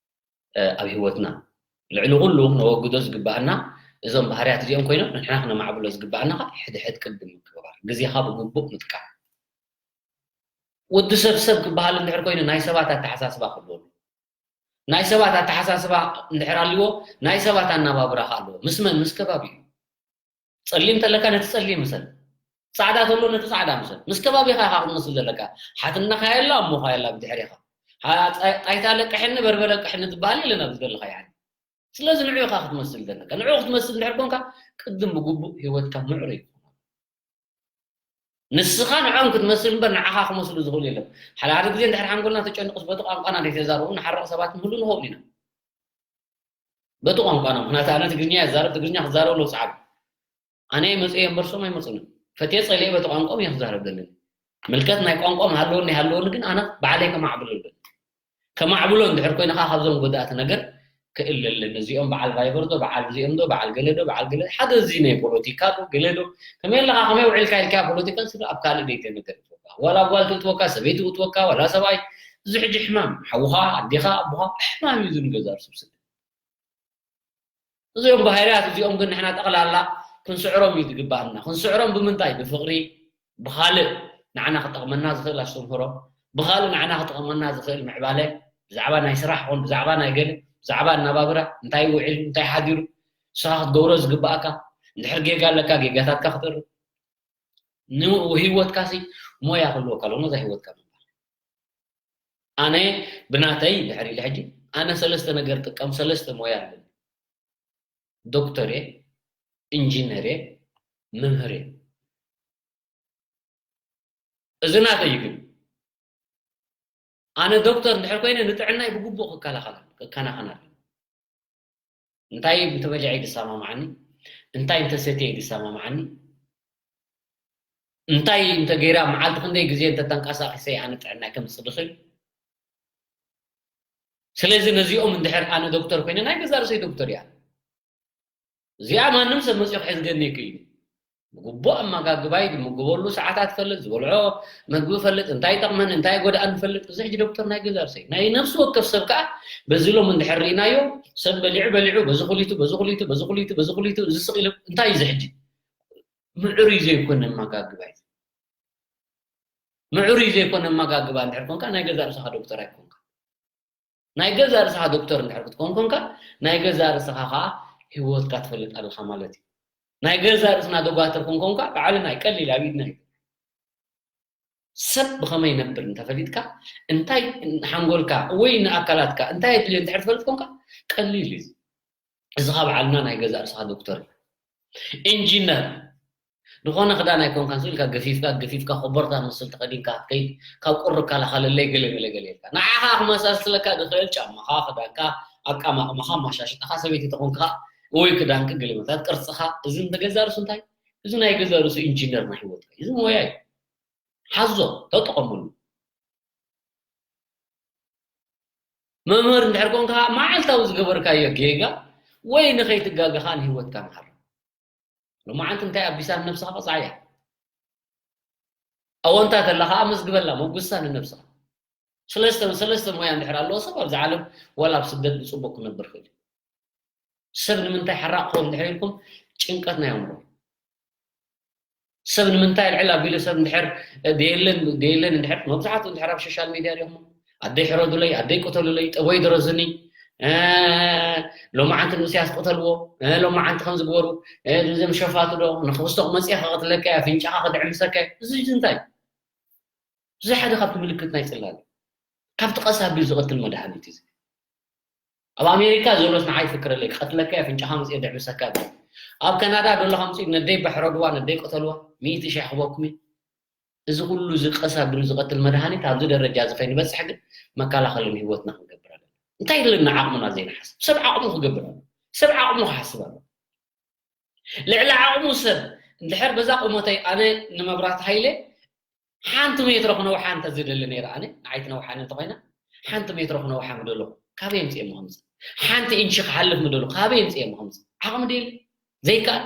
እ፣ ኣብ ህይወትና ልዕሊ ኩሉ ክነወግዶ ዝግበኣና እዞም ባህርያት እዚኦም ኮይኖም ንሕና ክነማዕብሎ ዝግበኣና ከዓ ሕድሕድ ቅድም ምክብባር፣ ግዜኻ ብግቡእ ምጥቃም። ወዲ ሰብ ሰብ ክበሃል እንድሕር ኮይኑ ናይ ሰባት ኣተሓሳስባ ክህልዎ ኣለዎ። ናይ ሰባት ኣተሓሳስባ እንድሕር ኣልዎ ናይ ሰባት ኣነባብራ ከዓ ኣለዎ። ምስ መን? ምስ ከባቢኡ። ጸሊም እንተለካ ነቲ ጸሊም ምሰል። ጻዕዳ ተሎ ነቲ ጻዕዳ ምሰል። ምስ ከባቢኻ ኢኻ ክትመስል ዘለካ። ሓትነኻ የላ፣ እሞኻ የላ ብድሕሪኻ። ሓ-፣ ጣ-፣ ጣይታ ለቅሕኒ፣ በርበ ለቅሕኒ ትበሃል የለን ኣብዚ ዘለኻ ይዓኒ። ስለዚ ንዑ ኢኻ ክትመስል ዘለካ። ንዑ ክትመስል እንድሕር ኮንካ፣ ቅድም ብግቡእ ህይወትካ ምዕሩይ ይኸውን። ንስኻ ንዖም ክትመስል እምበር ንዓኻ ክመስሉ ዝኽእሉ የለን። ሓደ ሓደ ግዜ እንድሕር ሓንጎልና ተጨንቁስ በቲ ቋንቋና ዘይተዛረቡ ንሓርቕ ሰባት ንህሉ ንኸውን ኢና። በቲ ቋንቋና፣ ምኽንያቱ ኣነ ትግርኛ እየ ዝዛረብ፣ ትግርኛ ክዛረብ ኣለዎ ሰዓብ። ኣነ እየ መፅእ እምበር ሶም ኣይመፁንን። ፈትየ ፀሊኤ በቲ ቋንቋም እየ ክዛረብ ዘለኒ። ምልከት ናይ ቋንቋም ሃለወኒ ሃለወኒ ግን ኣነ ባዕለይ ከማዕብሎ ኣለኒ። ከማዕብሎ እንድሕር ኮይንኻ ካብዞም ጎዳእቲ ነገር ክእለ ኣለኒ። እዚኦም በዓል ቫይበር ዶ፣ በዓል እዚኦም ዶ፣ በዓል ገለ ዶ፣ በዓል ገለ፣ ሓደ እዚ ናይ ፖለቲካ ዶ፣ ገለ ዶ፣ ከመይ ኣለኻ፣ ከመይ ውዒልካ ኢልካ ፖለቲካ ስለ ኣብ ካልእ ደይተ ነገር እትወካ። ዋላ ጓል ትእትወካ፣ ሰበይቲ ትእትወካ፣ ዋላ ሰብኣይ፣ እዚ ሕጂ ሕማም፣ ሓውኻ፣ ኣዴኻ፣ ኣቦኻ፣ ሕማም እዩ እዚ ንገዛ ርሱብ ስለ እዚኦም ባህርያት እዚኦም ግን ንሕና ጠቕላላ ክንስዕሮም እዩ ዝግባኣና። ክንስዕሮም ብምንታይ? ብፍቕሪ፣ ብኻልእ ንዓና ክጠቕመና ዝኽእል ኣስተምህሮ፣ ብኻልእ ንዓና ክጠቕመና ዝኽእል ምዕባለ፣ ብዛዕባ ናይ ስራሕ ኾን፣ ብዛዕባ ናይ ገለ፣ ብዛዕባ ኣነባብራ፣ እንታይ ውዒሉ፣ እንታይ ሓዲሩ፣ ንስኻ ክትገብሮ ዝግባኣካ፣ እንድሕር ጌጋ ኣለካ፣ ጌጋታትካ ክትእርም፣ ንህይወትካሲ ሞያ ክህልወካ ኣለዎ፣ ነዛ ህይወትካ ምንባር። ኣነ ብናተይ ድሕሪ ኢለ ሕጂ ኣነ ሰለስተ ነገር ጥቀም፣ ሰለስተ ሞያ ኣለኒ። ዶክተር እየ፣ ኢንጂነር እየ፣ መምህር እየ። እዚ ናተይ እዩ ግን። ኣነ ዶክተር እንድሕር ኮይነ ንጥዕናይ ብግቡእ ክከላኸል፣ ክከናኸን ኣለኒ። እንታይ እንተበሊዐ እዩ ዝሰማምዓኒ? እንታይ እንተሰትየ እዩ ዝሰማምዓኒ? እንታይ እንተገይራ መዓልቲ ክንደይ ግዜ እንተተንቀሳቒሰ ኣነ ጥዕናይ ከምፅእ ዝኽእል? ስለዚ ነዚኦም እንድሕር ኣነ ዶክተር ኮይነ ናይ ገዛ ርእሰይ ዶክተር እያ። እዚኣ ማንም ሰብ መፅዮ ክሕዝገኒ ይክእል እዩ። ብግቡእ ኣመጋግባይ ዝምግበሉ ሰዓታት ፈልጥ፣ ዝበልዖ ምግቢ ፈልጥ፣ እንታይ ይጠቕመኒ እንታይ ይጎድኣኒ ፈልጥ። እዚ ሕጂ ዶክተር ናይ ገዛ ርእሰይ ናይ ነፍሲ ወከፍ ሰብ ከዓ በዚ ሎም እንድሕር ርኢናዮ ሰብ በሊዑ በሊዑ በዚ ኩሊቱ በዚ ኩሊቱ በዚ ኩሊቱ በዚ ኩሊቱ እዚ ስቕ ኢሉ እንታይ እዩ እዚ ሕጂ ምዕሩይ ዘይኮነ ኣመጋግባ እዩ። ምዕሩይ ዘይኮነ ኣመጋግባ እንድሕር ኮንካ ናይ ገዛ ርእስኻ ዶክተር ኣይኮንካ። ናይ ገዛ ርእስኻ ዶክተር እንድሕር ክትኮን ኮንካ ናይ ገዛ ርእስኻ ከዓ ህይወትካ ትፈልጥ ኣለኻ ማለት እዩ። ናይ ገዛ ርእስና ዶጋተር ኮን ኮንካ ባዕልና ቀሊል ኣብ ኢድና እዩ። ሰብ ብኸመይ ይነብር እንተፈሊጥካ እንታይ ሓንጎልካ ወይ ንኣካላትካ እንታይ የድልዮ እንድሕር ትፈልጥ ኮንካ ቀሊል እዩ። እዚ ካብ ዓልና ናይ ገዛእ ርእስኻ ዶክተር እዩ። ኢንጂነር ዝኾነ ክዳን ኣይኮንካን ስኢልካ ገፊፍካ ገፊፍካ ኮቦርታ መስል ተኸዲንካ ከይድ ካብ ቁሪ ከላኸለለይ ገለ ገለ ገለ ኢልካ ንዓኻ ክመሳስለካ ዝኽእል ጫማኻ ክዳንካ ኣቃማቕማኻ ማሻሽጣኻ ሰበይቲ ተኾንካ ወይ ክዳንክ ገለ መታት ቅርጽኻ እዚ እንተገዛ ርእሱ እንታይ እዚ ናይ ገዛ ርእሱ ኢንጂነር ናይ ህይወትካ እዩ። እዚ ሞያ እዩ። ሓዞ ተጠቐምሉ። መምህር እንድሕር ኮንካ መዓልታዊ ዝገበርካዮ ጌጋ ወይ ንኸይትጋገኻ ንህይወትካ መሃር። ሎማዓንቲ እንታይ ኣቢሳ ንነብስኻ ቀፅዓያ። ኣወንታ ተላ ከዓ ኣመስግበላ መጉሳ ንነብስኻ። ሰለስተ ሰለስተ ሞያ እንድሕር ኣለዎ ሰብ ኣብዚ ዓለም ዋላ ኣብ ስደት ብፅቡቅ ክነብር ክእል እዩ። ሰብ ንምንታይ ሓራቕ ክኸውን እንድሕር ኢልኩም ጭንቀት ናይ ኣእምሮ ሰብ ንምንታይ ልዕል ኣቢሉ ሰብ እንድሕር ደየለን ደየለን እንድሕር መብዛሕትኡ እንድሕር ኣብ ሶሻል ሚድያ ዲኹም ኣደይ ሕረዱለይ ኣደይ ቅተሉለይ ጠቦይ ድረዝኒ ሎማዓንቲ ንእስያስ ቅተልዎ ሎማዓንቲ ከም ዝግበሩ እዞም ሸፋቱ ዶ ንክብስቶ ክመፅእ ከቐትለካ ኣፍንጫኻ ክድዕምሰካ እዚ እንታይ እዚ ሓደ ካብቲ ምልክት ናይ ፅላል ካብቲ ቀስ ኣቢሉ ዝቐትል መድሃኒት እዩ ኣብ ኣሜሪካ ዘሎስ ንዓይ ፍክረለይ ክቐትለካ ኣፍንጫኻ መፅኦ ድዕምሰካ ይበሃል ኣብ ካናዳ ደሎ ከምፅኡ ነደይ ባሕረድዋ ነደይ ቅተልዋ ሚእቲ ሺሕ ክበኩም እዩ እዚ ኩሉ እዚ ቀስ ኣቢሉ ዝቐትል መድሃኒት ኣብዚ ደረጃ እዚ ከይንበፅሕ ግን መከላኸሊ ንህይወትና ክንገብር ኣለና እንታይ ኢልና ዓቕምና ዘይንሓስብ ሰብ ዓቕሙ ክገብር ኣሎ ሰብ ዓቕሙ ክሓስብ ኣሎ ልዕሊ ዓቕሙ ሰብ እንድሕር በዛ ቁመተይ ኣነ ንመብራት ሃይለ ሓንቲ ሜትሮ ክነውሓ እንተ ዝደሊ ነይረ ኣነ ንዓይ ትነውሓኒ እንተኮይና ሓንቲ ሜትሮ ክነውሓ ምደለኹ ካበይ ኣምፅኤ ምኸምፅእ ሓንቲ ኢንቺ ክሓልፍ ምደለኹ ካበይ ኣምፅኤ ምኸምፅእ ዓቕሚ ድየ ዘይከኣል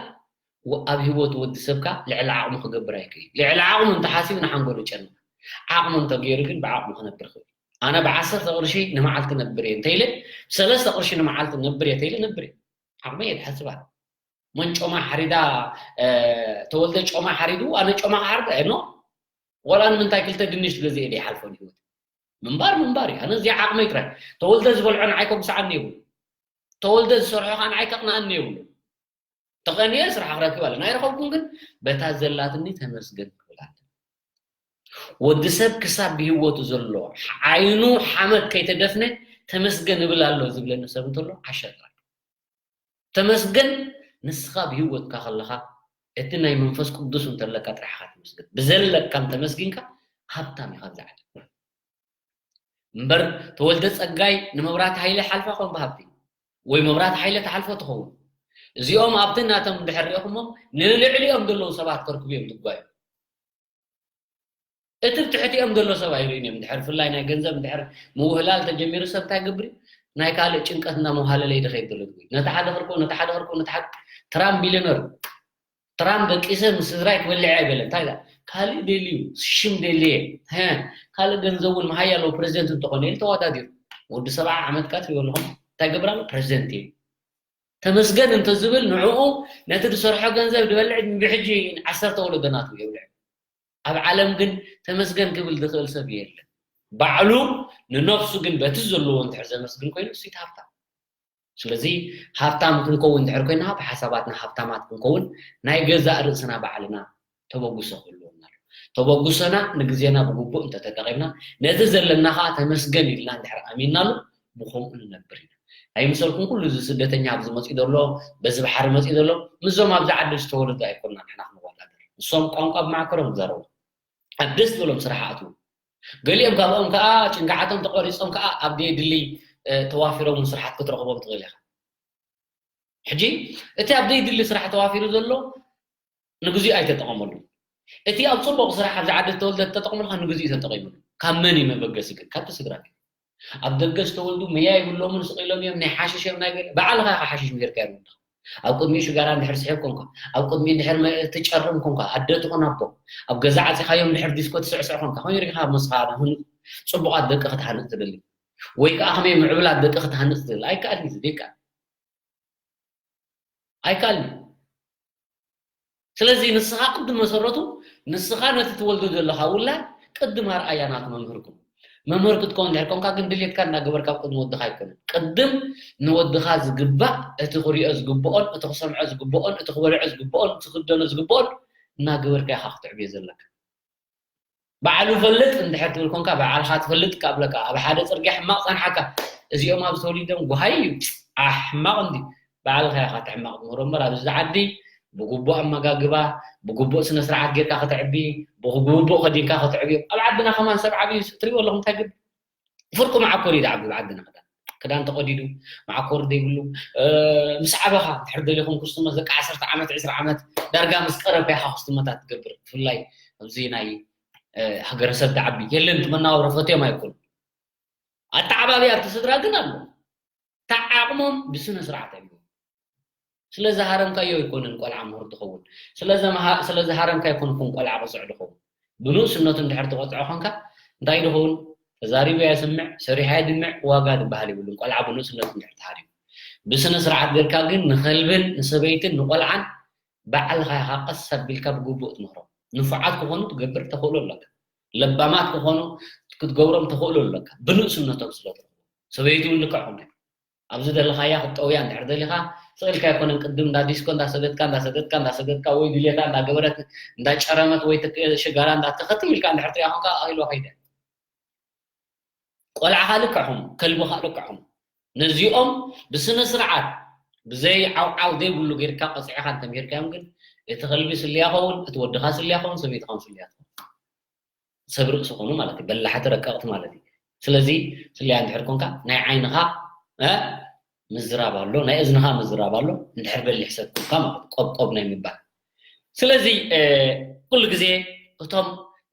ኣብ ህይወት ወዲ ሰብካ ልዕሊ ዓቕሙ ክገብር ኣይክእል ልዕሊ ዓቕሙ እንተሓሲቡ ንሓንጎሉ ጨንቕ ዓቕሙ እንተገይሩ ግን ብዓቕሙ ክነብር ክእል ኣነ ብዓሰርተ ቅርሺ ንመዓልቲ ነብር እየ እንተኢለ ብሰለስተ ቅርሺ ንመዓልቲ ነብር እየ ተኢለ ነብር እየ ዓቕመይ እየ ዝሓስብ ኣነ መን ጮማ ሓሪዳ ተወልደ ጮማ ሓሪዱ ኣነ ጮማ ክሓርድ ኣየ ኖ ወላ ንምንታይ ክልተ ድንሽ ገዚኤ ደ ይሓልፎ ንህይወት ምንባር ምንባር እዩ ኣነ እዚኣ ዓቕመይ ጥራይ ተወልደ ዝበልዖ ንዓይ ከጉስዓኒ የብሉ ተወልደ ዝሰርሖ ከዓ ንዓይ ከቕንኣኒ የብሉ ተቐንየ ስራሕ ክረክብ ኣለኒ ኣይረኸብኩን፣ ግን በታ ዘላትኒ ተመስገን ክብል ኣለኒ። ወዲ ሰብ ክሳብ ብህይወቱ ዘሎ ዓይኑ ሓመድ ከይተደፍነ ተመስገን እብል ኣሎ ዝብለኒ ሰብ እንተሎ ዓሻ ጥራይ። ተመስገን ንስኻ ብህይወትካ ከለኻ እቲ ናይ መንፈስ ቅዱስ እንተለካ ጥራሕ ኢኻ ተመስገን። ብዘለካ እንተመስጊንካ ሃብታም ኢኻ ኣብዚ ዓለም። እምበር ተወልደ ጸጋይ ንመብራት ሃይለ ሓልፋ ኮን ብሃብቲ ወይ መብራት ሃይለ ተሓልፎ ትኸውን። እዚኦም ኣብቲ ናቶም እንድሕር ሪእኹሞም ንልዕሊኦም ዘለዉ ሰባት ከርክቡ እዮም ዝጓዩ። እቲ ብትሕቲኦም ዘሎ ሰብ ኣይርእን እዮም። እንድሕር ብፍላይ ናይ ገንዘብ እንድሕር ምውህላል ተጀሚሩ ሰብ እንታይ ገብር እዩ? ናይ ካልእ ጭንቀት እናመውሃለለ ይደኸ ይደሎ ዝብል። ነቲ ሓደ ክርክቦ፣ ነቲ ሓደ ክርክቦ፣ ነቲ ሓደ ትራምፕ ቢልዮነር ትራምፕ ደቂሰ ምስ ስድራይ ክበልዕ እየ ኣይበለን። እንታይ ኢላ? ካልእ ደልዩ፣ ሽም ደልየ፣ ሀ፣ ካልእ ገንዘብ እውን መሃያ ኣለዎ ፕሬዚደንት እንተኾነ ኢሉ ተወዳዲሩ። ወዲ ሰብዓ ዓመት ቃት ይበልኹም እንታይ ገብር ኣሎ? ፕሬዚደንት እዩ። ተመስገን እንተዝብል ንዕኡ ነቲ ዝሰርሖ ገንዘብ ዝበልዕ ብሕጂ ዓሰርተ ወለዶ ናቱ የብልዕ። ኣብ ዓለም ግን ተመስገን ክብል ዝኽእል ሰብ የለን። ባዕሉ ንነፍሱ ግን በቲ ዘለዎ እንድሕር ዘመስግን ኮይኑ እሱ ይትሃብታ። ስለዚ ሃብታም ክንከውን እንድሕር ኮይና ብሓሳባትና ሃብታማት ክንከውን ናይ ገዛእ ርእስና ባዕልና ተበግሶ ክህልወና ኣሎ። ተበግሶና ንግዜና ብግቡእ እንተተጠቒምና ነቲ ዘለና ከዓ ተመስገን ኢልና እንድሕር ኣሚንናሉ ብኸምኡ ንነብር ኢና። ኣይምሰልኩም ኩሉ እዚ ስደተኛ ኣብዚ መፂኡ ዘሎ በዚ ባሕሪ መፂኡ ዘሎ ምስዞም ኣብዚ ዓዲ ዝተወለዱ ኣይኮንና ንሕና ክንወዳደር። ንሶም ቋንቋ ብመዓከሮም ይዛረቡ ኣብ ደስ ዝበሎም ስራሕ ኣትዉ። ገሊኦም ካብኦም ከዓ ጭንጋዓቶም ተቆሪፆም ከዓ ኣብ ደየድሊ ተዋፊሮም ስርሓት ክትረኽቦም ትኽእል ኢኻ። ሕጂ እቲ ኣብ ደይድሊ ስራሕ ተዋፊሩ ዘሎ ንግዚኡ ኣይተጠቐመሉ። እቲ ኣብ ፅቡቕ ስራሕ ኣብዚ ዓዲ ዝተወልደ ተጠቕመሉ ካብ ንግዚኡ ተጠቒመሉ። ካብ መን እዩ መበገሲ ግን? ካብቲ ስድራ ቤት። ኣብ ደገ ዝተወልዱ መያ ይብሎምን ስቕ ኢሎም እዮም ናይ ሓሽሽ እዮም ናይ ገለ ባዕልኻ ኢኻ ሓሽሽ ምሂርካ እዮም። ኣብ ቅድሚኡ ሽጋራ እንድሕር ስሒብ ኮንካ ኣብ ቅድሚኡ እንድሕር ትጨርም ኮንካ ኣደ ትኾን ኣቦ ኣብ ገዛ ዓፂኻዮም እንድሕር ዲስኮ ትስዕስዕ ኮንካ ከመይ ሪኢኻ መስኻ ህኑፅ ፅቡቓት ደቂ ክትሃንፅ ትደሊ ወይ ከዓ ከመይ ምዕብላት ደቂ ክትሃንፅ ትደሊ ኣይከኣል እዩ ደቂ ኣይከኣልን። ስለዚ ንስኻ ቅድም መሰረቱ ንስኻ ነቲ ትወልዶ ዘለኻ ውላድ ቅድም ኣርኣያ ናቱ መምህር ኩን። መምህር ክትከውን እንድሕር ኮንካ ግን ድሌትካ እናገበርካ ኣብ ቅድሚ ወድኻ ኣይኮነን። ቅድም ንወድኻ ዝግባእ እቲ ክሪኦ ዝግብኦን እቲ ክሰምዖ ዝግብኦን እቲ ክበልዖ ዝግብኦን እቲ ክደኖ ዝግብኦን እናገበርካ ኢኻ ክትዕብዮ ዘለካ። ባዕሉ ፈልጥ እንድሕር ትብል ኮንካ ባዕልኻ ትፈልጥ ካብ ለካ ኣብ ሓደ ፅርግያ ሕማቕ ፃንሓካ እዚኦም ኣብዚ ተወሊዶም ጓሃይ እዩ ኣሕማቕ እንዲ ባዕልኻ ኢኻ እቲ ሕማቕ ትምህሮ እምበር ኣብዚ ዓዲ ብግቡእ ኣመጋግባ ብግቡእ ስነ ስርዓት ጌርካ ክትዕቢ ብግቡእ ከዲንካ ክትዕብዮም ኣብ ዓድና ከማን ሰብ ዓብዩ ትሪእዎ ኣለኹም እንታይ ግድ ፍርቁ መዓኮር እዩ ዝዓቢ ኣብ ዓድና ክዳን ክዳን ተቐዲዱ መዓኮር ዘይብሉ ምስ ዓበኻ ድሕር ደሊኹም ክስትመት ደቂ ዓሰርተ ዓመት ዕስራ ዓመት ዳርጋ ምስ ቀረብካ ኢኻ ክስትመታት ትገብር ብፍላይ ኣብዚ ናይ ሃገረሰብ ዝዓቢ የለን እቲ መናባብሮ ፈትዮም ኣይኮኑ ኣተዓባብያ ኣብቲ ስድራ ግን ኣሎ ተዓቕሞም ብስነ ስርዓት ኣይብሉ ስለ ዝሃረምካዮ ኣይኮነን ቆልዓ ምሁር ዝኸውን ስለ ዝሃረምካ ኣይኮንኩም ቆልዓ ቅፅዕ ዝኸውን ብንእስነቱ እንድሕር ትቆፅዖ ኮንካ እንታይ ዝኸውን ተዛሪቡ የስምዕ ሰሪሓ የድምዕ ዋጋ ዝበሃል ይብሉን ቆልዓ ብንእስነቱ እንድሕር ተሃሪሙ ብስነ ስርዓት ጌርካ ግን ንኸልብን ንሰበይትን ንቆልዓን ባዕልኻ ኢኻ ቀስ ኣቢልካ ብግቡእ ትምህሮም ንፉዓት ክኾኑ ትገብር ተኽእሎ ኣለካ ለባማት ክኾኑ ክትገብሮም ተኽእሎ ኣለካ ብንእስነቶም ስለ ትረኽቦም ሰበይቲ እውን ልክዕ ከምኡ ኣብዚ ዘለኻያ ክትጠውያ እንድሕር ደሊኻ ስቕ ኢልካ ኣይኮነን ቅድም እንዳ ዲስኮ እንዳሰገድካ እንዳሰገድካ እንዳሰገድካ ወይ ድሌታ እንዳገበረት እንዳጨረመት ወይ ሽጋራ እንዳተኸትም ኢልካ እንድሕር ትሪኣ ኮንካ ኣኺልዋ ከይደ ቆልዓኻ ልክዕኹም ከልብኻ ልክዕኹም ነዚኦም ብስነ ስርዓት ብዘይ ዓውዓው ዘይብሉ ጌርካ ቀፅዕኻ እንተምሂርካዮም ግን እቲ ከልቢ ስልያ ኸውን እቲ ወድኻ ስልያ ኸውን ሰበይትኻ ስልያ ትኸውን ሰብ ርእሲ ኮኑ ማለት እዩ በላሕቲ ረቀቕቲ ማለት እዩ ስለዚ ስለያ እንድሕር ኮንካ ናይ ዓይንኻ ምዝራብ ኣሎ ናይ እዝንኻ ምዝራብ ኣሎ እንድሕር በሊሕ ሰብ ኮንካ ማለት ቆብቆብ ናይ ምባል ስለዚ ኩሉ ግዜ እቶም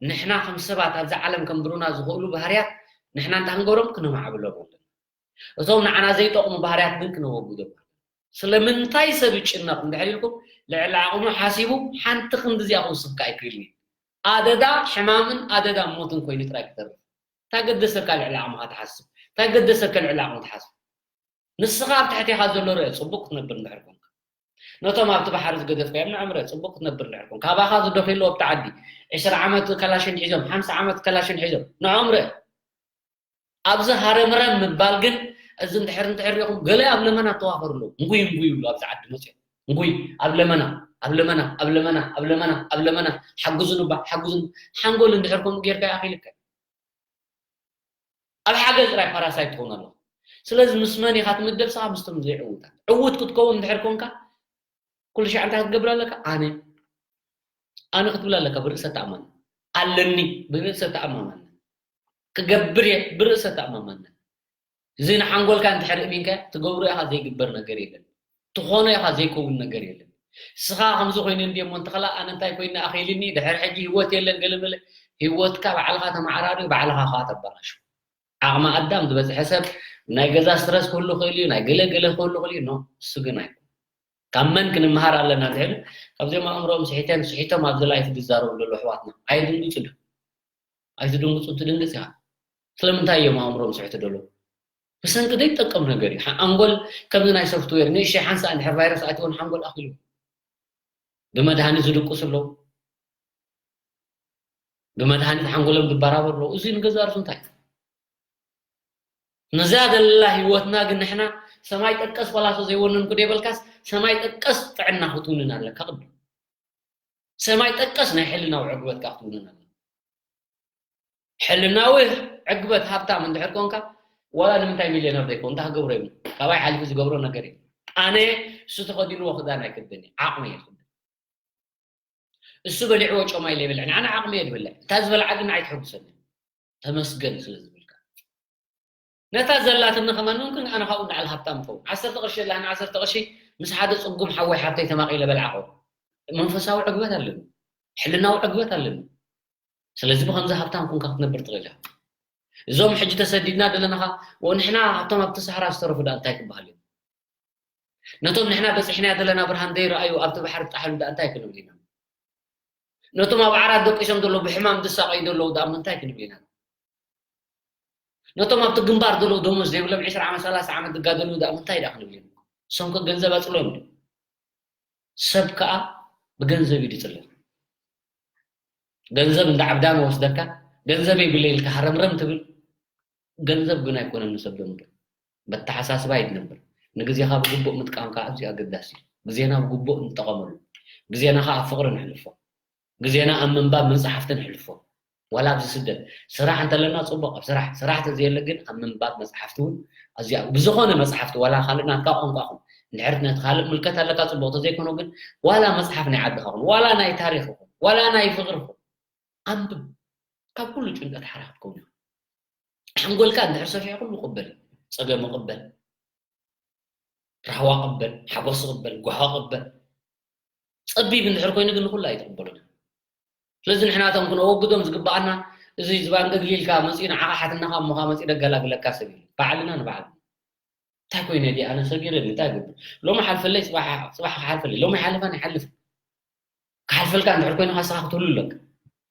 ንሕና ከም ሰባት ኣብዚ ዓለም ከምብሩና ዝኽእሉ ባህርያት ንሕና እንታ ክንገብሮም ክነማዕብሎም ኣለና እቶም ንዓና ዘይጠቕሙ ባህርያት ግን ክነወግዶም ኣለና ስለምንታይ ሰብ ይጭነቕ እንድሕር ኢልኩም ልዕሊ ዓቕሙ ሓሲቡ ሓንቲ ክንዲ እዚኣ ክውስኽካ ኣይክእልን እዩ ኣደዳ ሕማምን ኣደዳ ሞትን ኮይኑ ጥራይ ክተርፍ እንታይ ገደሰካ ልዕሊ ዓቕምኻ ትሓስብ እንታይ ገደሰካ ልዕሊ ዓቕሙ ትሓስብ ንስኻ ኣብ ትሕቴኻ ዘሎ ርአ ጽቡቅ ክትነብር እንድሕር ኮንካ ነቶም ኣብቲ ባሕሪ ዝገደፍካዮም ንዕም ርአ ጽቡቅ ክትነብር እንድሕር ኮንካ ካባኻ ዝደኺሉ ኣብቲ ዓዲ ዕስራ ዓመት ከላሽን ሒዞም ሓምሳ ዓመት ከላሽን ሒዞም ንዖም ርአ ኣብዚ ሃረምረም ምባል ግን እዚ እንድሕር እንድሕር ሪኹም ገለ ኣብ ለመና ተዋፈሩ ኣለዉ እንጉይ እንጉይ ይብሉ ኣብዚ ዓዲ መፅኦም እንጉይ ኣብ ለመና ኣብ ለመና ኣብ ለመና ኣብ ለመና ኣብ ለመና ሓግዙን እባ ሓግዙን። ሓንጎል እንድሕር ከምኡ ጌርካ ይኣኺልካ። ኣብ ሓገዝ ጥራይ ፓራሳይት ትኸውን ኣለኻ። ስለዚ ምስ መን ኢኻ ትምደብ? ስኻ ምስቶም ዘይዕውታት። ዕዉት ክትከውን እንድሕር ኮንካ ኩሉ ሻዕ እንታይ ክትገብር ኣለካ? ኣነ ኣነ ክትብል ኣለካ። ብርእሰ ተኣማን ኣለኒ። ብርእሰ ተኣማማን ክገብር እየ። ብርእሰ ተኣማማን እዚ ንሓንጎልካ እንድሕር እሚንካ ትገብሮ ኢኻ ዘይግበር ነገር የለን። ትኾኖ ኢኻ ዘይከውን ነገር የለን። ስኻ ከምዚ ኮይኑ እንዲሞ እንተኸላ ኣነ እንታይ ኮይነ ኣኺልኒ ድሕር ሕጂ ህይወት የለን ገለመለ። ህይወትካ ባዕልኻ ተመዓራሪ ባዕልኻ ኸዓ ተበላሹ። ዓቕሚ ኣዳም ዝበፅሐ ሰብ ናይ ገዛ ስትረስ ክህሉ ክእል እዩ፣ ናይ ገለ ገለ ክህሉ ክእል እዩ። ኖ እሱ ግን ኣይኮን። ካብ መን ክንመሃር ኣለና እንድሕር ካብዚኦም ኣእምሮኦም ስሒተን ስሒቶም ኣብዚ ላይፍ ዝዛረቡ ዘለዉ ኣሕዋትና ኣይድንግፁ ዶ? ኣይትድንግፁ። ትድንግፅ ኢኻ። ስለምንታይ እዮም ኣእምሮኦም ስሕቱ ዘለዉ? ብሰንኪ ዘይጠቀም ነገር እዩ። ሓ- ኣንጎል ከምዚ ናይ ሶፍትዌር ንእሽተይ ሓንሳእ እንድሕር ቫይረስ ኣትዎን ሓንጎል ኣኪሉ ብመድሃኒት ዝድቅሱ ኣለዉ። ብመድሃኒት ሓንጎሎም ዝበራበሩ ኣለዉ። እዚ ንገዛ ርሱ እንታይ ነዛ ዘላ ህይወትና ግን ንሕና ሰማይ ጠቀስ ፈላሶ ዘይወነንኩ ደይበልካስ ሰማይ ጠቀስ ጥዕና ክትውንን ኣለካ ቅድም ሰማይ ጠቀስ ናይ ሕልናዊ ዕግበት ከዓ ክትውንን ኣለካ። ሕልናዊ ዕግበት ሃብታም እንድሕር ኮንካ ዋላ ንምንታይ ሚልዮነር ዘይኮን እንታይ ክገብሮ እዩ? ካባይ ሓሊፉ ዝገብሮ ነገር እዩ። ኣነ እሱ ተኸዲንዎ ክዳን ኣይክደን እዩ ዓቕሚ እየ ክደን እሱ በሊዕዎ ጮማ ኢለ ይብልዕ ንዓና ዓቕሚ እየ ድብልዕ እታ ዝበልዓ ግን ንዓይ ትሕጉሰኒ ተመስገን ስለ ዝብልካ ነታ ዘላትኒ ከማን ምምክን ኣነ ካብኡ ንዓል ሃብታም ኸውን ዓሰርተ ቅርሺ የላህን ዓሰርተ ቅርሺ ምስ ሓደ ፅጉም ሓወይ ሓብተይ ተማቒለ በልዓ ኸውን መንፈሳዊ ዕግበት ኣለኒ ሕልናዊ ዕግበት ኣለኒ ስለዚ ብከምዚ ሃብታም ኩንካ ክትነብር ትኽእል እዞም ሕጂ ተሰዲድና ዘለና ኸ ንሕና ኣብቶም ኣብቲ ሳህራ ዝተረፉ ዳ እንታይ ክበሃል እዩ ነቶም ንሕና በፂሕና ዘለና ብርሃን ዘይረኣዩ ኣብቲ ባሕሪ ጣሕሉ ዳ እንታይ ክንብል ኢና ነቶም ኣብ ዓራት ደቂሶም ዘለዉ ብሕማም ዝሳቐዩ ዘለዉ ዳ እንታይ ክንብል ኢና ነቶም ኣብቲ ግንባር ዘለዉ ደሞዝ ዘይብሎም ዕስራ ዓመት ሰላሳ ዓመት ዝጋደሉ ዳ እንታይ ዳ ክንብል ኢና እሶም ከ ገንዘብ ኣፅሎም ዶ ሰብ ከዓ ብገንዘብ እዩ ዝፅለ ገንዘብ እንዳ ዓብዳን ወስደካ ገንዘብ የብለይ ኢልካ ሃረምረም ትብል ገንዘብ ግን ኣይኮነን ንሰብ ዘምር በተሓሳስባ ይትነብር ንግዜኻ ብግቡእ ምጥቃም ከዓ ኣዝዩ ኣገዳሲ እዩ ግዜና ብግቡእ ንጠቐመሉ ግዜና ከዓ ኣብ ፍቕሪ ንሕልፎ ግዜና ኣብ ምንባብ መፅሓፍቲ ንሕልፎ ዋላ ኣብዚ ስደት ስራሕ እንተለና ፅቡቕ ኣብ ስራሕ ስራሕ ተዘየለ ግን ኣብ ምንባብ መፅሓፍቲ እውን ኣዚኣ ብዝኾነ መፅሓፍቲ ዋላ ካልእ ናትካ ቋንቋ ኹን እንድሕር ነቲ ካልእ ምልከት ኣለካ ፅቡቕ ተዘይኮኖ ግን ዋላ መፅሓፍ ናይ ዓድኻ ኹን ዋላ ናይ ታሪኽ ኹን ዋላ ናይ ፍቕሪ ኹን ኣንብብ ካብ ኩሉ ጭንቀት ሓራ ክትከውን ሓንጎልካ እንድሕር ሰፊሑ ኩሉ ቅበል ፀገም ቅበል ራህዋ ቅበል ሓጎስ ቅበል ጓሖ ቅበል ፀቢብ እንድሕር ኮይኑ ግን ንኩሉ ኣይትቕበሉን ስለዚ ንሕናቶም ክነወግዶም ዝግባኣና እዚ ዝባን ገግሊልካ መፂኡ ንዓኻ ሓትናኻ እሞኻ መፂኡ ደገላግለካ ሰብ እዩ ባዕልና ንባዕልና እንታይ ኮይነ ዲ ኣነ ሰጊረ እንታይ ግብር ሎሚ ሓልፈለይ ፅባሕ ክሓልፈለይ ሎሚ ሓለፋን ይሓልፍ ክሓልፈልካ እንድሕር ኮይንካ ስኻ ክትህሉ ኣለካ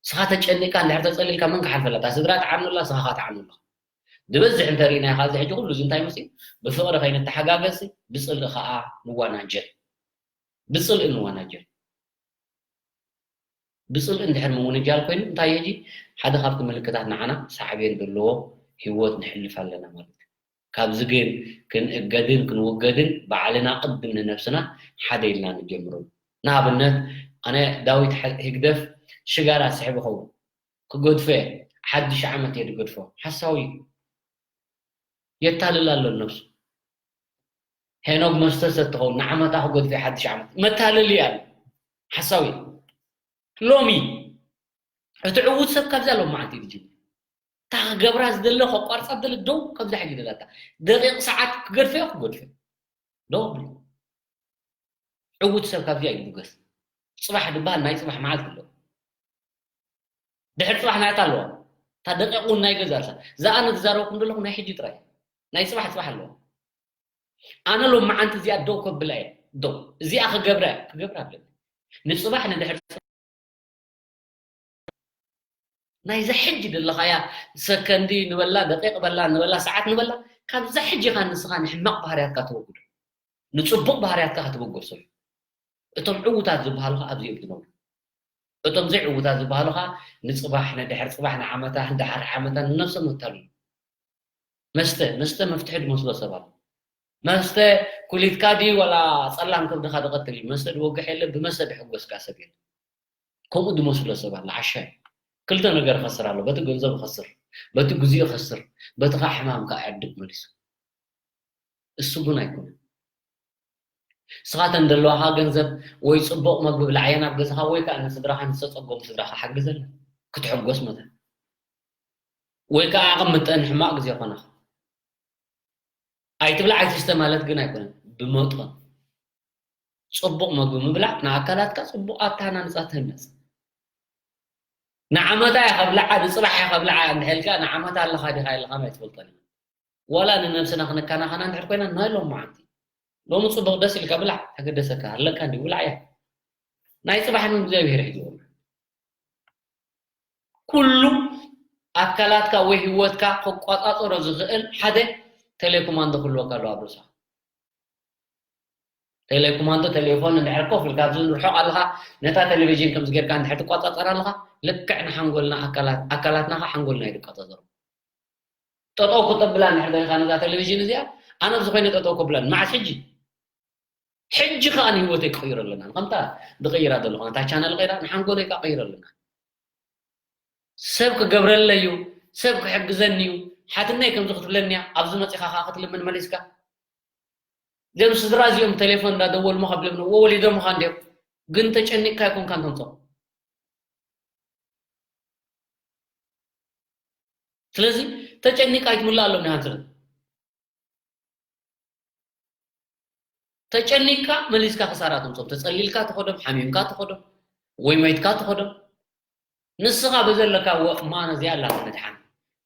ስኻ ተጨኒቅካ እንድሕር ተፀሊልካ መን ክሓልፈላ እታ ስድራ ትዓኑ ኣላ ስኻ ትዓኑ ኣለኻ ዝበዝሕ እንተርኢናዮ ካብዚ ሕጂ ኩሉ እዚ እንታይ መፅኡ ብፍቕሪ ከይንተሓጋገዝ ብፅልኢ ከዓ ንወናጀል ብፅልኢ ንወናጀል ብፅልኢ እንድሕር ምውንጃል ኮይኑ እንታይ ሕጂ ሓደ ካብቲ ምልክታት ንዓና ሳዕቤን ዘለዎ ህይወት ንሕልፍ ኣለና ማለት እዩ ካብዚ ግን ክንእገድን ክንውገድን ባዕልና ቅድም ንነብስና ሓደ ኢልና ንጀምሮ ንኣብነት ኣነ ዳዊት ህግደፍ ሽጋራ ስሕብ ኸውን ክገድፎ እየ ሓድሽ ዓመት እየ ዝገድፎ ሓሳዊ የታልል ኣሎ ነብሱ ሄኖግ መስተ ሰትኸውን ንዓመታ ክገድፎ እየ ሓድሽ ዓመት መታለል እያ ሓሳዊ ሎሚ እቲ ዕዉት ሰብ ካብዚ ኣለዎ መዓልቲ እዩ ዝጅምር እታ ክገብራ ዝደለ ከቋርፃ ደለ ደው ካብዛ ሕጂ ደላታ ደቂቕ ሰዓት ክገድፈዮ ክገድፈ ደው ብሎ ዕዉት ሰብ ካብዚኣ ይብገስ ፅባሕ ዝበሃል ናይ ፅባሕ መዓልቲ ኣሎ ድሕር ፅባሕ ናይታ ኣለዋ እታ ደቂቕ እውን ናይ ገዛ ርሳ እዛ ኣነ ዝዛረበኩም ዘለኹ ናይ ሕጂ ጥራይ ናይ ፅባሕ ፅባሕ ኣለዋ ኣነ ሎም መዓንቲ እዚኣ ደው ከብላ እየ ደው እዚኣ ክገብራ ክገብራ ኣለኒ ንፅባሕ ንድሕር ናይዛ ሕጂ ዘለኻያ ሰከንዲ ንበላ ደቂቕ በላ ንበላ ሰዓት ንበላ ካብዛ ሕጂ ኢኻ ንስኻ ንሕማቕ ባህርያትካ ተወግዶ ንፅቡቕ ባህርያትካ ክትበገሶ እዩ እቶም ዕዉታት ዝበሃሉ ከዓ ኣብዚኦም ትነብሩ እቶም ዘይዕዉታት ዝበሃሉ ከዓ ንፅባሕ ንድሕር ፅባሕ ንዓመታ ንድሓር ዓመታ ንነብሶም መታሉ መስተ መስተ መፍትሒ ዝመስሎ ሰብ ኣሎ መስተ ኩሊትካ ድዩ ዋላ ጸላም ከብድኻ ዝቐትል እዩ? መስተ ዝወግሕ የለ፣ ብመስተ ዝሕጎስካ ሰብ የለ። ከምኡ ዝመስሎ ሰብ ኣሎ፣ ዓሻ እዩ። ክልተ ነገር ይኸስር ኣሎ፣ በቲ ገንዘብ ይኸስር፣ በቲ ግዜኡ ይኸስር፣ በቲ ኸዓ ሕማም ከኣ ይዕድግ መሊሱ። እሱ ግን ኣይኮነን። ንስኻ ተን ዘለዋኻ ገንዘብ ወይ ጽቡቕ መግቢ ብልዓየን ኣብ ገዛኻ ወይ ከኣ ንስድራኻ ንዝተጸገሙ ስድራኻ ሓግዘለን ክትሕጎስ መታን። ወይ ከኣ ኣቐምጠን ሕማቕ ግዜ ኮነኻ። ኣይትብላዕ ኣይትስተ ማለት ግን ኣይኮነን። ብመጠን ጽቡቕ መግቢ ምብላዕ ንኣካላትካ ጽቡቕ ኣተሃናንጻ ትህነጽ። ንዓመታ እየ ከብልዓ ንጽባሕ እየ ከብልዓ እንድሕልካ ንዓመታ ኣለኻ ዲኻ የለኻን ኣይትፈልጦን ኢኻ። ዋላ ንነብስና ክንከናኸና እንድሕር ኮይና ናይ ሎም መዓልቲ ሎሚ ጽቡቕ ደስ ኢልካ ብላዕ ተገደሰካ ኣለካ እንዲ ብላዕ እያ። ናይ ጽባሕ ግን እግዚኣብሔር ሒዝዎም። ኩሉ ኣካላትካ ወይ ህይወትካ ክቆጻጸሮ ዝኽእል ሓደ ቴሌኮማንዶ ክህልወካ ኣለዎ ኣብ ርእስኻ። ቴሌኮማንዶ ቴሌፎን እንድሕር ኮፍ ኢልካ ኣብዚ ርሑቕ ኣለኻ ነታ ቴሌቪዥን ከምዚ ጌርካ እንድሕር ትቆጻጸር ኣለኻ ልክዕ ንሓንጎልና ኣካላት ኣካላትና ኸዓ ሓንጎልና እዩ ዝቆጻጸሮ። ጠጠው ክተብላ እንድሕር ደሊኻ ነዛ ቴሌቪዥን እዚኣ ኣነ ኣብዚ ኮይነ ጠጠው ከብላ መዓስ ሕጂ ሕጂ ከኣ ንህይወተይ ክቕይሮ ኣለና። ከምታ ዝቕይራ ዘለኹ ነታ ቻነል ቀይራ ንሓንጎለይ ከኣ ቀይሮ ኣለና። ሰብ ክገብረለይ እዩ፣ ሰብ ክሕግዘኒ እዩ፣ ሓትነይ ከምዚ ክትብለኒ እያ፣ ኣብዚ መጺኻ ከኣ ክትልምን መሊስካ። እዞም ስድራ እዚኦም ቴሌፎን እንዳደወሉ ሞ ከብሎም እዎ ወሊዶምኻ እንድዮም፣ ግን ተጨኒቕካ ኣይኮንካን ተምጾ። ስለዚ ተጨኒቕካ ኣይትምልኣሎም ንሃንስርን። ተጨኒቕካ መሊስካ ክሳራ ተምጾም። ተጸሊልካ ትኸዶም፣ ሓሚምካ ትኸዶም፣ ወይ መይትካ ትኸዶም። ንስኻ ብዘለካ ወ- እማ ነዚኣ ኣላታ መድሓን።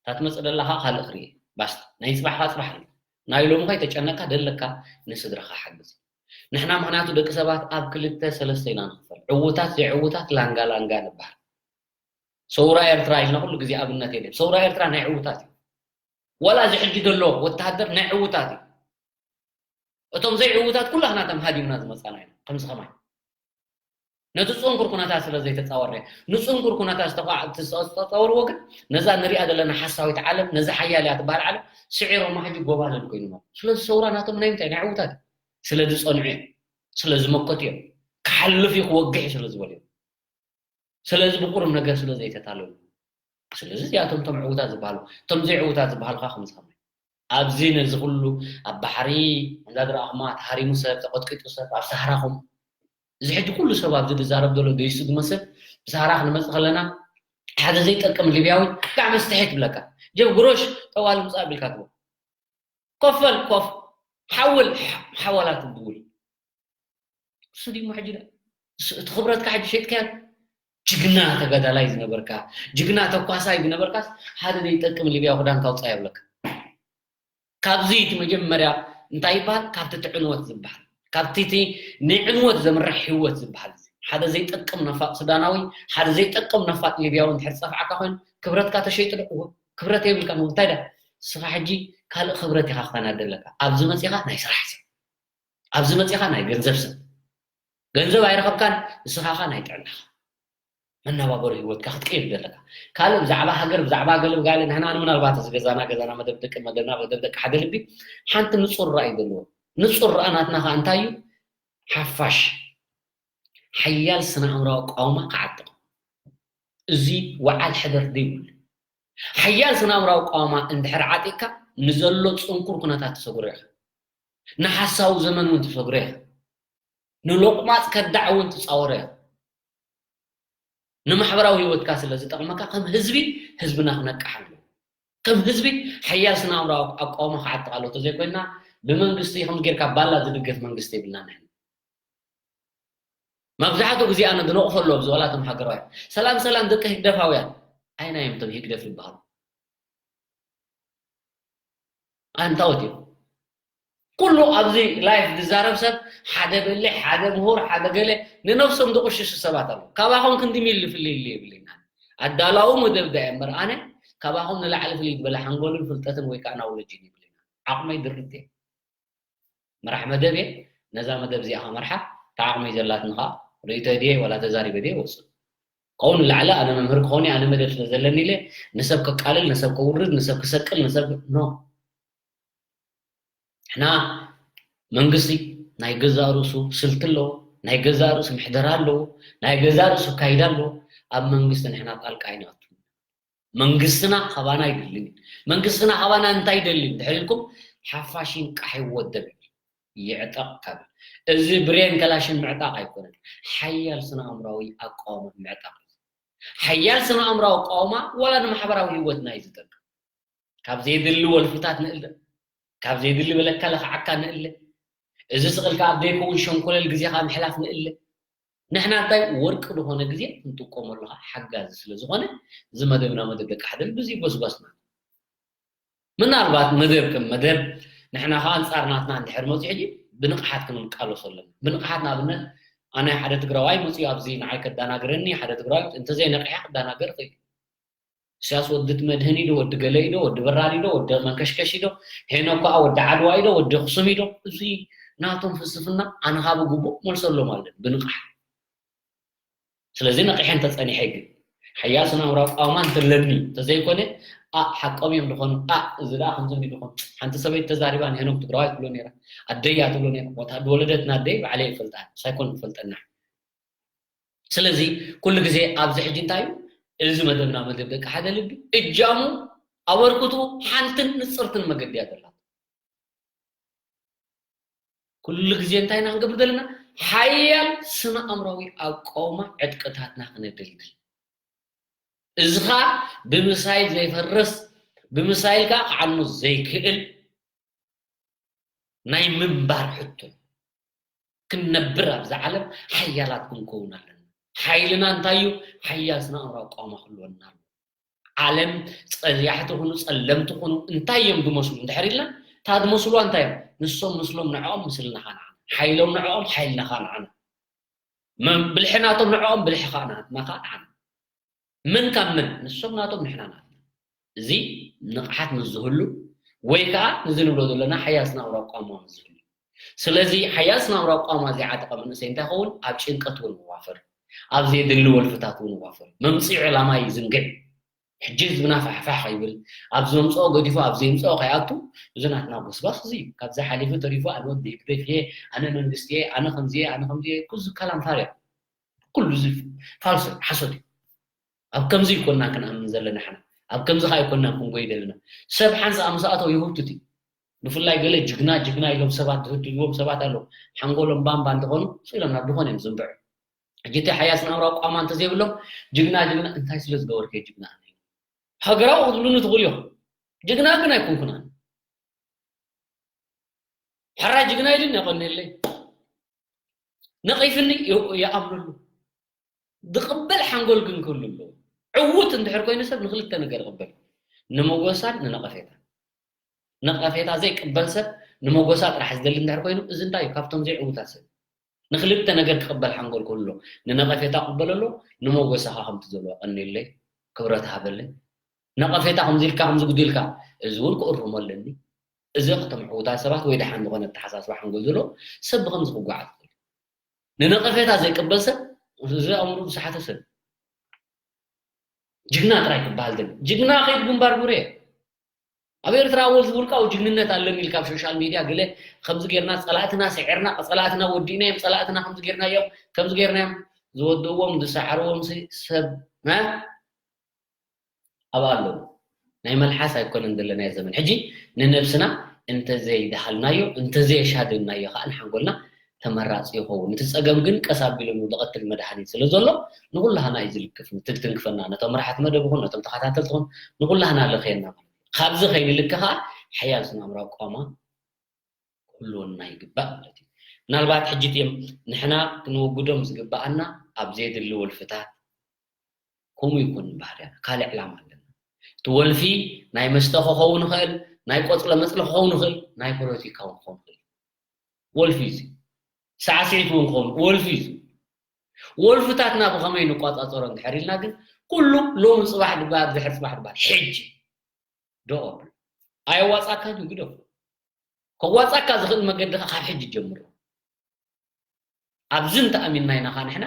እታ ትመጽእ ደላኻ ካልእ ክርኢ። ባስታ። ናይ ጽባሕኻ ጽባሕ እዩ። ናይ ሎሚ ከይተጨነቅካ ደለካ ንስድራኻ ሓግዝ። ንሕና ምኽንያቱ ደቂ ሰባት ኣብ ክልተ ሰለስተ ኢና ንኽፈል። ዕዉታት ዘይዕዉታት ላንጋ ላንጋ ንበሃል። ሰውራ ኤርትራ ኢልና ኩሉ ግዜ ኣብነት የድልየን። ሰውራ ኤርትራ ናይ ዕዉታት እዩ። ዋላ እዚ ሕጂ ዘሎ ወተሃደር ናይ ዕዉታት እዩ። እቶም ዘይዕዉታት ኩላህና ተም ሃዲምና ዝመጻና ኢና። ከምዚ ከማይ ነቲ ጽንኩር ኩነታት ስለ ዘይተጻወረ ንጽንኩር ኩነታት ዝተጻወርዎ ግን ነዛ ንሪኣ ዘለና ሓሳዊት ዓለም ነዚ ሓያል እያ ትበሃል ዓለም ስዒሮማ ሕጂ ጎባለን ኮይኑማ። ስለዚ ሰውራ ናቶም ናይ ምንታይ ናይ ዕዉታት ስለ ዝጸንዑ እዮም፣ ስለ ዝመከቱ እዮም፣ ክሓልፍ እዩ ክወግሕ እዩ ስለ ዝበሉ እዮም። ስለዚ ብቁሩብ ነገር ስለ ዘይተታለሉ ስለዚ እዚኣቶም እቶም ዕዉታት ዝበሃሉ እቶም ዘይዕዉታት ዝበሃሉ ከዓ ከምዚ ከማይ ኣብዚ ነዚ ኩሉ ኣብ ባሕሪ እንዳዝረኣኹማ ተሃሪሙ ሰብ ተቐጥቂጡ ሰብ ኣብ ሳህራኹም እዚ ሕጂ ኩሉ ሰብ ኣብዚ ዝዛረብ ዘሎ ደይሱ ዝመስል ብሳህራ ክንመፅእ ከለና ሓደ ዘይጠቅም ሊብያዊ ከዓ መስተሒ ትብለካ ጀብ ግሮሽ ጠዋሊ ምፃእ ቢልካ ትቦ ኮፈል ኮፍ ሓውል ሓዋላት ትብውል እሱ ድዩ ሕጂ እቲ ክብረትካ ሕጂ ሸጥካዮ ጅግና ተጋዳላይ ዝነበርካ ጅግና ተኳሳይ ዝነበርካስ ሓደ ዘይጠቅም ሊብያ ክዳንካ ውፃእ የብለካ ካብዚ እቲ መጀመርያ እንታይ ይበሃል ካብቲ እቲ ዕንወት ዝበሃል ካብቲ እቲ ንዕንወት ዘምርሕ ህይወት ዝበሃል ሓደ ዘይጠቅም ነፋጥ ሱዳናዊ ሓደ ዘይጠቅም ነፋጥ ሊብያዊ እንድሕር ዝፀፍዓካ ኮይኑ ክብረትካ ተሸይጡ ዶ እወ ክብረት የብልካ እንታይ ዳ ንስኻ ሕጂ ካልእ ክብረት ኢኻ ክተናደ ኣለካ ኣብዚ መፂኻ ናይ ስራሕ ሰብ ኣብዚ መፂኻ ናይ ገንዘብ ሰብ ገንዘብ ኣይረኸብካን ንስኻኻ ናይ ጥዕናኻ መናባበሪ ህይወትካ ክትቀይር ዘለካ ካልእ ብዛዕባ ሃገር ብዛዕባ ገለ ብጋለ ንሕና ምናልባት እዚ ገዛና ገዛና መደብ ደቂ መደብና መደብ ደቂ ሓደ ልቢ ሓንቲ ንፁር ራእይ ዘለዎ ንፁር ራእ ናትና ከዓ እንታይ እዩ ሓፋሽ ሓያል ስነ ኣእምራዊ ኣቃውማ ክዓጥቕ እዚ ወዓል ሕደር ዘይብሉ ሓያል ስነ ኣእምራዊ ኣቃውማ እንድሕር ዓጢቕካ ንዘሎ ፅንኩር ኩነታት ትሰግሮ ኢኻ ንሓሳዊ ዘመን እውን ትሰግሮ ኢኻ ንሎቕማፅ ከዳዕ እውን ትፃወሮ ኢኻ ንማሕበራዊ ህይወትካ ስለ ዝጠቕመካ ከም ህዝቢ ህዝብና ክነቅሕ ኣለዎ ከም ህዝቢ ሓያል ስነ ኣእምራዊ ኣቃውማ ክዓጥቕ ኣሎ ተዘይኮይና ብመንግስቲ ከም ጌርካ ባላ ዝድገፍ መንግስቲ የብልና ንሕና መብዛሕትኡ ግዜ ኣነ ዝነቕፎ ኣሎ ኣብዚ ዋላ እቶም ሃገራውያን ሰላም ሰላም ደቂ ህግደፋውያን ኣይናዮም እቶም ህግደፍ ዝበሃሉ ኣንታወት እዮም ኩሉ ኣብዚ ላይፍ ዝዛረብ ሰብ ሓደ በሊ ሓደ ምሁር ሓደ ገለ ንነብሶም ዝቁሽሹ ሰባት ኣለዉ ካባኹም ክንዲ ሚሊ ፍልይ ኢሉ የብለና ኣዳላዊ መደብ ዳ እምበር ኣነ ካባኹም ንላዕሊ ፍልይ ዝበለ ሓንጎልን ፍልጠትን ወይ ከዓ ናውለጅን የብለና ዓቕመይ ድርት እየ መራሕ መደብ እየ ነዛ መደብ እዚኣ ከመርሓ ተዓቕመይ ዘላትኒ ከዓ ርእይቶ ድየ ዋላ ተዛሪበ ድየ ወፅእ ካብኡ ንላዕሊ ኣነ መምህር ክኾን ኣነ መደብ ስለ ዘለኒ ኢለ ንሰብ ከቃልል ንሰብ ከውርድ ንሰብ ክሰቅል ንሰብ ኖ ንሕና መንግስቲ ናይ ገዛእ ርእሱ ስልቲ ኣለዎ፣ ናይ ገዛእ ርእሱ ምሕደራ ኣለዎ፣ ናይ ገዛእ ርእሱ ኣካይዳ ኣለዎ። ኣብ መንግስቲ ንሕና ጣልቃ ኣይንኣቱን። መንግስትና ካባና ኣይደልን እዩ። መንግስትና ካባና እንታይ ይደሊ እንድሕር ኢልኩም፣ ሓፋሽን ቃሕ ይወደብ ይብል፣ ይዕጠቕ ካብ። እዚ ብሬን ከላሽን ምዕጣቕ ኣይኮነን፣ ሓያል ስነ ኣእምራዊ ኣቃውማ ምዕጣቕ እዩ። ሓያል ስነ ኣእምራዊ ኣቃውማ ዋላ ንማሕበራዊ ህይወትና እዩ ዝጠቅም። ካብ ዘይድሊ ወልፍታት ንእለ፣ ካብ ዘይድሊ በለካ ለኽዓካ ንእለ፣ እዚ ስቕልካ ኣብ ዘይከውን ሸንኮለል ግዜኻ ምሕላፍ ንእለ። ንሕና እንታይ ወርቂ ዝኾነ ግዜ ክንጥቀመሉ ከዓ ሓጋዚ ስለ ዝኾነ፣ እዚ መደብና መደብ ደቂ ሓደል ብዙይ ጎስጓስና። ምናልባት መደብ ከም መደብ ንሕና ከዓ ኣንጻር ናትና እንድሕር መፅኡ ሕጂ ብንቕሓት ክንቃለሶ ኣለና። ብንቕሓት ንኣብነት ኣነ ሓደ ትግራዋይ መፅኡ ኣብዚ ንዓይ ከዳናግረኒ፣ ሓደ ትግራዋይ እንተዘይነቂሐ ክዳናገር ይኽእል። ኢሳያስ ወዲ መድህን ኢዶ፣ ወዲ ገለ ኢዶ፣ ወዲ በራድ ኢዶ፣ ወዲ መንከሽከሽ ኢዶ፣ ሄኖክ ከዓ ወዲ ዓድዋ ኢዶ፣ ወዲ ኣኽሱም ኢዶ። እዚ ናቶም ፍልስፍና ኣነ ካብ ግቡእ መልሰሎም ኣለን ብንቕሓት። ስለዚ ነቒሐ እንተጸኒሐ ግን ሓያል ስነ ኣእምራዊ ኣቃውማ እንተለኒ እንተዘይኮነ ኣ ሓቆም እዮም ዝኾኑ ኣ እዚ ደኣ ከምዚ እንዲ ዝኾኑ ሓንቲ ሰበይቲ ተዛሪባ ንሄኖክ ትግራዋይ ትብሎ ነይራ ኣደያ ትብሎ ነይራ ወታ ዝወለደትና ኣደይ ባዕለይ ይፈልጣ ሳይኮን ትፈልጠና ስለዚ ኩሉ ግዜ ኣብዚ ሕጂ እንታይ እዩ እዚ መደብና መደብ ደቂ ሓደ ልቢ እጃሙ ኣበርክቱ ሓንትን ንፅርትን መገዲ እያ ዘላ ኩሉ ግዜ እንታይ ኢና ክንገብር ዘለና ሓያል ስነ ኣእምራዊ ኣቃውማ ዕጥቅታትና ክነደልድል እዚ ኸዓ ብምሳይል ዘይፈርስ ብምሳይል ከዓ ክዓኑ ዘይክእል ናይ ምንባር ሕቶ እዩ። ክንነብር ኣብዛ ዓለም ሓያላት ክንከውን ኣለና። ሓይልና እንታይ እዩ? ሓያል ስነ ኣእምራዊ ኣቃውማ ክህልወና ኣለዎ። ዓለም ጸያሕቲ ኩኑ ጸለምቲ ኩኑ እንታይ እዮም ዝመስሉ እንድሕር ኢልና እታ ዝመስልዋ እንታይ እዮም? ንሶም ምስሎም ንዕኦም ምስልናኻ ንዓና። ሓይሎም ንዕኦም ሓይልናኻ ንዓና። ብልሒ ናቶም ንዕኦም ብልሕኻ ናትናኻ ንዓና። መን ካብ መን ንሶም ናቶም ንሕና ናትና እዚ ንቕሓት ምስ ዝህሉ ወይ ከዓ ንዚ ንብሎ ዘለና ሓያል ስናውራ ቋማ ምስ ዝህሉ ስለዚ ሓያል ስናውራ ቋማ ዘይዓጠቐ መንእሰይ እንታይ ኸውን ኣብ ጭንቀት እውን ይዋፈር ኣብ ዘየድሊ ወልፍታት እውን ይዋፈር መምፅኢ ዕላማ ይዝንግዕ ሕጂ ህዝብና ፋሕፋሕ ይብል ኣብ ዘምፅኦ ገዲፉ ኣብ ዘምፅኦ ከይኣቱ እዚ ናትና ጎስጓስ እዚ እዩ ካብዚ ሓሊፉ ተሪፉ ኣነ ወዲ ህግደፍ እየ ኣነ መንግስቲ እየ ኣነ ከምዚ እየ ኣነ ከምዚ እየ ኩዚ ካላም ፋርያ ኩሉ እዚ ፋልሶ ሓሶት እዩ ኣብ ከምዚ ይኮና ክንኣምን ዘለና ሓና ኣብ ከምዚ ከ ኣይኮና ክንጎይ ደለና ሰብ ሓንሳ ኣምሳኣተው ይህብቱት እዩ ብፍላይ ገለ ጅግና ጅግና ኢሎም ሰባት ዝህድልዎም ሰባት ኣለዉ ሓንጎሎም ባምባ እንተኾኑ ስኢሎም ናብ ድኾነ እዮም ዝንብዑ ሕጂ እቲ ሓያስ ናብራ ቋማ እንተዘይብሎም ጅግና ጅግና እንታይ ስለ ዝገበርከ ጅግና ሃገራዊ ክትብሉኒ ትኽእሉ እዮም ጅግና ግን ኣይኮንኩናን ሕራይ ጅግና ኢልን የቐንየለይ ነቒፍኒ ይኣምነሉ ዝቕበል ሓንጎል ግን ክህሉ ኣለዎ ዕዉት እንድሕር ኮይኑ ሰብ ንክልተ ነገር ይቕበል ንመጎሳን ንነቐፌታን ነቐፌታ ዘይቅበል ሰብ ንመጎሳ ጥራሕ ዝደሊ እንድሕር ኮይኑ እዚ እንታይ እዩ ካብቶም ዘይዕዉታት ሰብ ንክልተ ነገር ክቕበል ሓንጎል ክህሉ ኣለዎ ንነቐፌታ ክቕበል ኣለዎ ንመጎሳኻ ከምቲ ዘለዎ ቀኒለይ ክብረት ሃበለይ ነቐፌታ ከምዚ ኢልካ ከምዚ ጉዲልካ እዚ እውን ክእርሞ ኣለኒ እዚ ክቶም ዕዉታት ሰባት ወይ ደሓን ዝኾነ ኣተሓሳስባ ሓንጎል ዘሎ ሰብ ብከምዚ ክጓዓዝ ይኽእል ንነቐፌታ ዘይቅበል ሰብ እዚ ኣእምሮ ዝሰሓተ ሰብ ጅግና ጥራይ ክበሃል ደሊ ጅግና ከይድ ግንባር ጉሬ ኣብ ኤርትራ እውን ዝውልቃዊ ጅግንነት ኣለኒ ኢልካ ኣብ ሶሻል ሚድያ ገለ ከምዚ ጌርና ጸላእትና ስዒርና ጸላእትና ወዲእናዮም ጸላእትና ከምዚ ጌርናዮም ከምዚ ጌርናዮም ዝወደእዎም ዝሰዓርዎም ሰብ ኣብኣ ኣለዉ ናይ መልሓስ ኣይኮነን ዘለናዮ ዘመን ሕጂ ንነብስና እንተዘይደሃልናዮ እንተዘየሻደድናዮ ከዓ ንሓንጎልና ተመራፂ ይኸውን እቲ ፀገም ግን ቀስ ኣቢሉ ንዝቐትል መድሃኒት ስለ ዘሎ ንኩላህና እዩ ዝልክፍ ንትትንክፈና ነቶም መራሕቲ መደብ ይኹን ነቶም ተኸታተልቲ ይኹን ንኩላህና ለኽየና ማለት እዩ ካብዚ ከይንልክ ከዓ ሓያል ስነ ኣእምራዊ ቋማ ክህልወና ይግባእ ማለት እዩ ምናልባት ሕጂ እትዮም ንሕና ክንወግዶም ዝግባኣና ኣብ ዘየድሊ ወልፍታት ከምኡ ይኮን ባህርያ ካልእ ዕላማ ኣለና እቲ ወልፊ ናይ መስተ ክኸውን ይኽእል ናይ ቆፅለ መፅለ ክኸውን ይኽእል ናይ ፖለቲካ እውን ክኸውን ይኽእል ወልፊ እዚ ሳዕስዒት እውን ክኸውን ወልፊ እዚ ወልፍታትና ብኸመይ ንቋፃፀሮ እንድሕር ኢልና ግን ኩሉ ሎሚ ፅባሕ ድበሃል ድሕር ፅባሕ ድበሃል ሕጂ ዶ ኣብል ኣየዋፃካን እዩ ግደፉ ከዋፃካ ዝኽእል መገዲ ካብ ሕጂ ጀምሮ ኣብዚ እንተኣሚንና ኢና ካ ንሕና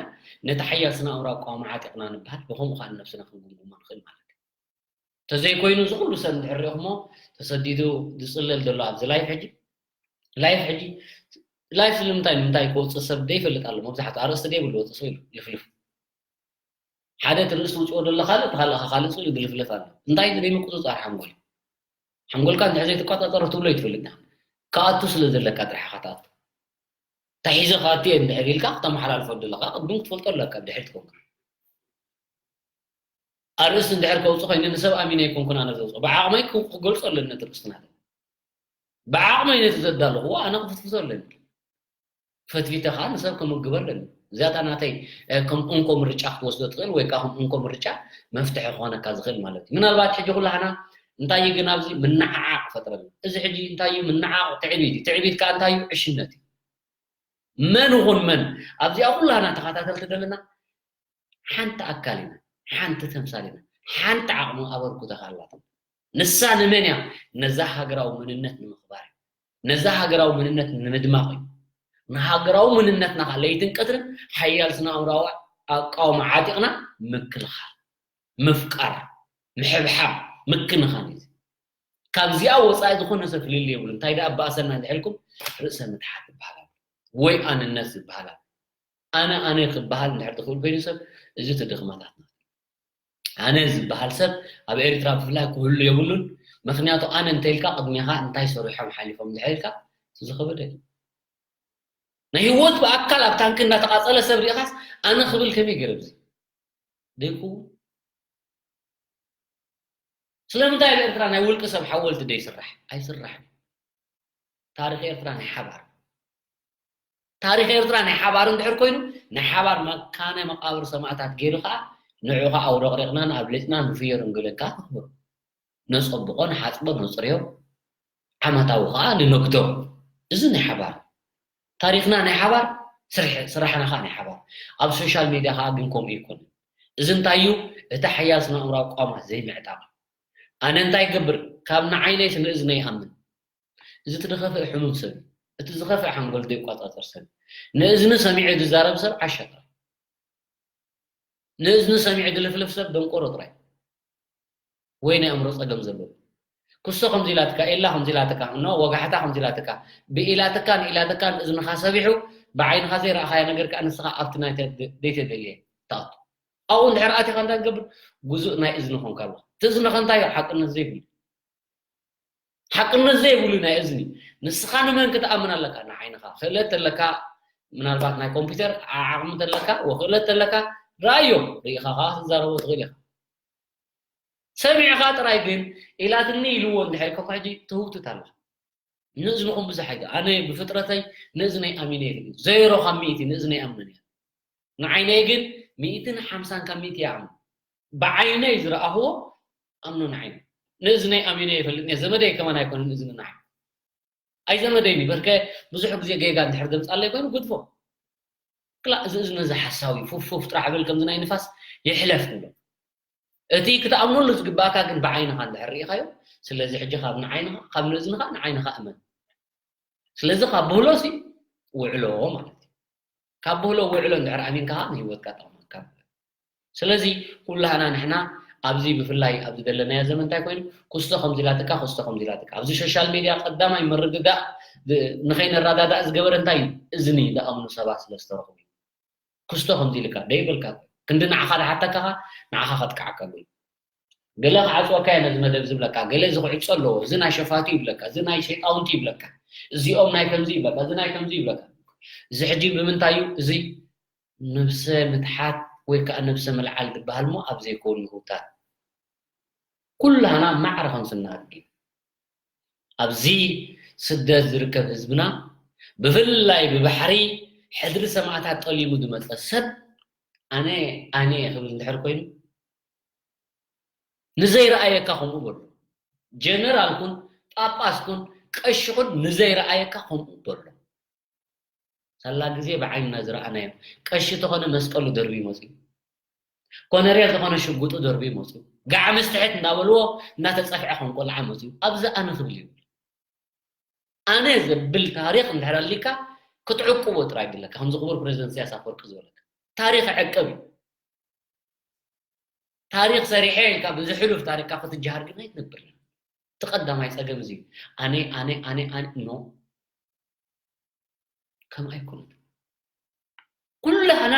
ነቲ ሓያል ስነ ኣእምራዊ ኣቃውማ ዓጢቕና ንበሃል ብኸምኡ ከዓ ንነብስና ክንግምግሞ ንኽእል ማለት እዩ ተዘይኮይኑ እዚ ኩሉ ሰብ እንድሕር ሪእኹሞ ተሰዲዱ ዝፅለል ዘሎ ኣብዚ ላይፍ ሕጂ ላይፍ ሕጂ ላይፍ ንምንታይ ንምንታይ ክወፅእ ሰብ ደይፈልጥ ኣሎ። መብዛሕትኡ ኣርእስቲ ደይብሉ ወፅእ ሰብ ኢሉ ልፍልፍ። ሓደ እቲ ርእሲ ውፅኦ ደሎ ካልእ፣ እቲ ካልእ ካልእ ኢሉ ግልፍልፍ ኣሎ። እንታይ ደይ ምቁፅፃር ሓንጎል? ሓንጎልካ እንድሕር ዘይትቆፃፀሮ ትብሎ ይትፈልጥ ኢኻ። ክኣቱ ስለ ዘለካ ጥራሕ ኢኻ ትኣቱ። ተሒዘ ክኣቱ እየ እንድሕር ኢልካ ክተመሓላልፎ ደለኻ ቅድም ክትፈልጦ ኣለካ። ብድሕሪት ኮንካ ኣርእስቲ እንድሕር ከውፅእ ኮይኑ ንሰብ ኣሚነ ኣይኮንኩን ኣነ ዘውፅኦ። ብዓቕመይ ክገልፆ ኣለኒ ነቲ ርእስቲ ናተይ። ብዓቕመይ ነቲ ዘዳለኽዎ ኣነ ክፍትፍቶ ኣለኒ። ፈትፊተ ከዓ ንሰብ ክምግበ ኣለኒ። እዚኣታ ናተይ ከም እንኮ ምርጫ ክትወስዶ ትኽእል ወይ ከዓ ከም እንኮ ምርጫ መፍትሒ ክኾነካ ዝኽእል ማለት እዩ። ምናልባት ሕጂ ኩላህና እንታይ እዩ ግን ኣብዚ ምንዓዓቕ ፈጥረና። እዚ ሕጂ እንታይ እዩ ምንዓቕ? ትዕቢት እዩ። ትዕቢት ከዓ እንታይ እዩ? ዕሽነት እዩ። መን ይኹን መን ኣብዚኣ ኩላህና ተኸታተልቲ ዘለና ሓንቲ ኣካል ኢና፣ ሓንቲ ተምሳል ኢና፣ ሓንቲ ዓቕሚ ኣበርክቶ ከኣላትና። ንሳ ንመን እያ? ነዛ ሃገራዊ መንነት ንምኽባር እዩ። ነዛ ሃገራዊ መንነት ንምድማቕ እዩ። ንሃገራዊ መንነትና ከዓ ለይትን ቀትርን ሓያል ስነ ኣእምሮኣዊ ኣቃውማ ዓጢቕና ምክልኻል፣ ምፍቃር፣ ምሕብሓብ፣ ምክንኻን እዩ። ካብዚኣ ወፃኢ ዝኾነ ሰብ ፍልልይ የብሉ። እንታይ ደኣ ኣባእሰና እንድሕልኩም ርእሰ ምትሓት ዝበሃል ኣሎ ወይ ኣንነት ዝበሃል ኣሎ። ኣነ ኣነ ክበሃል እንድሕር ትኽእል ኮይኑ ሰብ እዚ እቲ ድኽመታትና። ኣነ ዝበሃል ሰብ ኣብ ኤርትራ ብፍላይ ክህሉ የብሉን። ምክንያቱ ኣነ እንተኢልካ ቅድሜኻ እንታይ ሰሪሖም ሓሊፎም እንድሕር ኢልካ እቲ ዝኸበደ እዩ። ናይ ህይወት ብኣካል ኣብ ታንኪ እንዳተቃጸለ ሰብ ሪኢኻስ ኣነ ክብል ከመይ ገይረ ብዚ ደይኩ? ስለምንታይ ኣብ ኤርትራ ናይ ውልቂ ሰብ ሓወልቲ ደይስራሕ? ኣይስራሕን። ታሪኽ ኤርትራ ናይ ሓባር፣ ታሪኽ ኤርትራ ናይ ሓባር እንድሕር ኮይኑ ናይ ሓባር መካነ መቃብር ሰማእታት ገይሩ ከዓ ንዑ ከዓ ኣውረቕሪቕናን ኣብሊፅናን ንፍየር እንግለካ ንኽብር ነፀብቆ፣ ንሓፅቦ፣ ነፅርዮ፣ ዓመታዊ ከዓ ንነግዶ። እዚ ናይ ሓባር ታሪኽና ናይ ሓባር፣ ስራሕ- ስራሕና ከዓ ናይ ሓባር። ኣብ ሶሻል ሚድያ ከዓ ግን ከምኡ ኣይኮነን። እዚ እንታይ እዩ? እቲ ሓያል ስነ ኣእምራዊ ቋማት ዘይምዕጣቕ። ኣነ እንታይ ይገብር? ካብ ንዓይነይስ ንእዝነይ ይኣምን። እዚ እቲ ዝኸፍእ ሕሙም ሰብ እዩ። እቲ ዝኸፍእ ሓንጎል ዘይቋፃፀር ሰብ እዩ። ንእዝኒ ሰሚዑ ዝዛረብ ሰብ ዓሻ ጥራይ። ንእዝኒ ሰሚዑ ዝልፍልፍ ሰብ ደንቆሮ ጥራይ ወይ ናይ ኣእምሮ ፀገም ዘለዎ። ኩሶ ከምዚ ኢላትካ፣ ኤላ ከምዚ ኢላትካ፣ እኖ ወጋሕታ ከምዚ ኢላትካ፣ ብኢላትካን ኢላትካን እዝንኻ ሰቢሑ ብዓይንኻ ዘይረኣኻዮ ነገር ከዓ ንስኻ ኣብቲ ናይ ተ- ዘይተደልየ ትኣቱ። ኣብኡ እንድሕር ኣቲኻ እንታይ ትገብር? ጉዙእ ናይ እዝኒ ኮንካ ኣለኻ። እቲ እዝንኻ እንታይ እዩ? ሓቅነት ዘይብሉ ሓቅነት ዘይብሉ ናይ እዝኒ። ንስኻ ንመን ክትኣምን ኣለካ? ንዓይንኻ። ክእለት ተለካ፣ ምናልባት ናይ ኮምፒውተር ዓቕሚ ተለካ ወክእለት ተለካ፣ ርኣዮ። ርኢኻ ከዓ ክትዛረቦ ትኽእል ኢኻ። ሰሚዕኻ ጥራይ ግን ኢላትኒ ኢልዎ እንድሕር ኢልካ እኮ ሕጂ ትህውትት ኣለኻ። ንእዝንኹም ብዙሕ ኣይደ ኣነ ብፍጥረተይ ንእዝነይ ኣሚነ ይፈልጥ ዜሮ ካብ ሚእቲ ንእዝነይ ኣምን እየ። ንዓይነይ ግን ሚእትን ሓምሳን ካብ ሚእቲ ይኣምን። ብዓይነይ ዝረኣኽዎ ኣምኖ ንዓይነይ። ንእዝነይ ኣሚነ ይፈልጥ እየ። ዘመደይ ከማን ኣይኮነን እዝኒ ንዓይ ኣይዘመደይን እዩ። በርከ ብዙሕ ግዜ ጌጋ እንድሕር ዘምፃለይ ኮይኑ ግድፎ። ክላ እዚ እዝኒ እዚ ሓሳዊ ፉፍ ፉፍ ጥራሕ ብል ከምዚ ናይ ንፋስ ይሕለፍ ንብሎ። እቲ ክትኣምነሉ ዝግባእካ ግን ብዓይንኻ እንድሕር ርኢኻዮ። ስለዚ ሕጂ ካብ ንዓይንኻ ካብ ንእዝንኻ ንዓይንኻ እመን። ስለዚ ካብ ብህሎ ሲ ውዕሎ ማለት እዩ። ካብ ብህሎ ውዕሎ እንድሕር ኣሚንካ ከዓ ንህይወትካ ጠቕመካ። ስለዚ ኩላህና ንሕና ኣብዚ ብፍላይ ኣብዚ ዘለናዮ ዘመን እንታይ ኮይኑ ኩስቶ ከምዚ ኢላትካ ኩስቶ ከምዚ ኢላትካ ኣብዚ ሶሻል ሜድያ ቀዳማይ ምርድዳእ ንኸይንረዳዳእ ዝገበረ እንታይ እዩ? እዝኒ ዝኣምኑ ሰባት ስለ ዝተረኽቡ እዩ። ክስቶ ከምዚ ኢልካ ደይበልካ ክንዲ ንዓኻ ዝሓተካኻ ንዓኻ ከጥቅዓካ ገለ ገለ ክዓፅወካ እየ ነዚ መደብ ዝብለካ ገለ እዚ ክዕፆ ኣለዎ እዚ ናይ ሸፋቱ ይብለካ እዚ ናይ ሸይጣውንቲ ይብለካ እዚኦም ናይ ከምዚ ይብለካ እዚ ናይ ከምዚ ይብለካ እዚ ሕጂ ብምንታይ እዩ እዚ ነብሰ ምትሓት ወይ ከዓ ነብሰ ምልዓል ዝበሃል ሞ ኣብ ዘይከውን ንህውታት ኩላህና ማዕረ ከም ስናድግ እዩ ኣብዚ ስደት ዝርከብ ህዝብና ብፍላይ ብባሕሪ ሕድሪ ሰማእታት ጠሊሙ ዝመፀ ሰብ ኣነ ኣነ እየ ክብል እንድሕር ኮይኑ ንዘይረኣየካ ከምኡ በሎ ጀነራል ኩን ጳጳስ ኩን ቀሺ ኩን ንዘይረኣየካ ከምኡ በሎ ሳላ ግዜ ብዓይንና ዝረኣናዮ ቀሺ ተኾነ መስቀሉ ደርቢ መፅዩ ኮነሬል ተኾነ ሽጉጡ ደርቢ መፅዩ ጋዕ ምስ ትሕት እንዳበልዎ እናተፀፍዐ ከም ቆልዓ መፅዩ ኣብዚ ኣነ ክብል ይብል ኣነ ዘብል ታሪክ እንድሕር ኣሊካ ክትዕቅቦ ጥራይ ግለካ ከምዚ ክቡር ፕሬዚደንት ኢሳያስ ኣፈወርቂ ዝበለካ ታሪክ ዕቅብ እዩ ታሪክ ሰሪሐ ኢልካ ብዝሕሉፍ ታሪክካ ክትጀሃር ግን ኣይትነብር እቲ ቀዳማይ ፀገም እዚ ኣነ ኣነ ኣነ ኣነ ኖ ከም ኣይኮነት። ኩላህና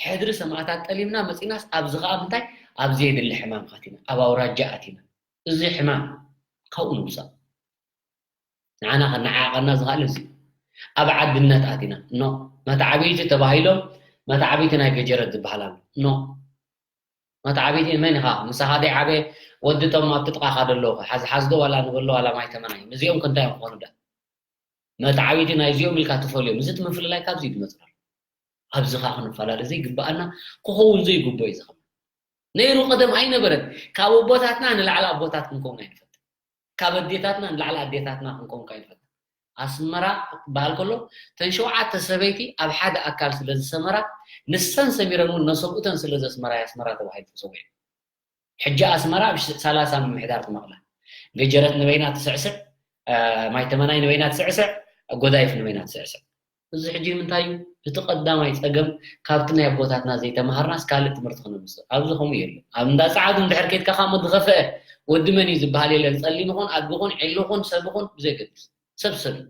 ሕድሪ ሰማእታት ጠሊምና መፂናስ ኣብዚ ከዓ ምንታይ ኣብዚ የድሊ ሕማም ኣቲና ኣብ ኣውራጃ ኣቲና። እዚ ሕማም ካብኡ ንውፃእ። ንዓና ከነዓቀና ዝኽእል እዚ ኣብ ዓድነት ኣቲና ኖ መተዓብይቲ ተባሂሎም መተዓብይቲ ናይ ገጀረት ዝበሃል ኣሎ ኖ መተዓብይቲ መን ኢኻ ምሳኻ ደይ ዓበ ወዲ ቶም ኣብ ትጥቃኻ ደለዉ ሓዝ ሓዝዶ ዋላ ንበሎ ዋላ ማይ ተመናይ እዚኦም ክንታይ እዮም ክኾኑ ዳ መተዓብይቲ ናይ እዚኦም ኢልካ ትፈልዮም እዚ እቲ ምፍልላይ ካብዚ ዝመፅእ ኣብዚ ኸዓ ክንፈላለ ዘይግበኣና ክኸውን ዘይግቦ እዩ ዝኸም ነይሩ ቀደም ኣይነበረን ካብ ኣቦታትና ንላዕሊ ኣቦታት ክንከውን ኣይንፈትን ካብ ኣዴታትና ንላዕሊ ኣዴታትና ክንከውን ኣይንፈትን ኣስመራ ክበሃል ከሎ ተን ሸውዓተ ሰበይቲ ኣብ ሓደ ኣካል ስለ ዝሰመራ ንሰን ሰሚረን እውን ነሰብኡተን ስለ ዘስመራ ኣስመራ ተባሂሉ ተሰዊዑ ሕጂ ኣስመራ ኣብ ሰላሳ ምምሕዳር ትመቕላ ገጀረት ንበይና ትስዕስዕ ማይ ተመናይ ንበይና ትስዕስዕ ጎዳይፍ ንበይና ትስዕስዕ እዚ ሕጂ ንምንታይ እዩ እቲ ቀዳማይ ፀገም ካብቲ ናይ ኣቦታትና ዘይተምሃርናስ ካልእ ትምህርቲ ክነምፅእ ኣብዚ ከምኡ የለን ኣብ እንዳ ፀዓዱ እንድሕር ከይድካ ካብ ዝኸፍአ ወዲ መን እዩ ዝበሃል የለን ፀሊም ይኹን ኣድቢ ይኹን ዒሉ ይኹን ሰብ ይኹን ብዘይገድስ ሰብ ሰብ እዩ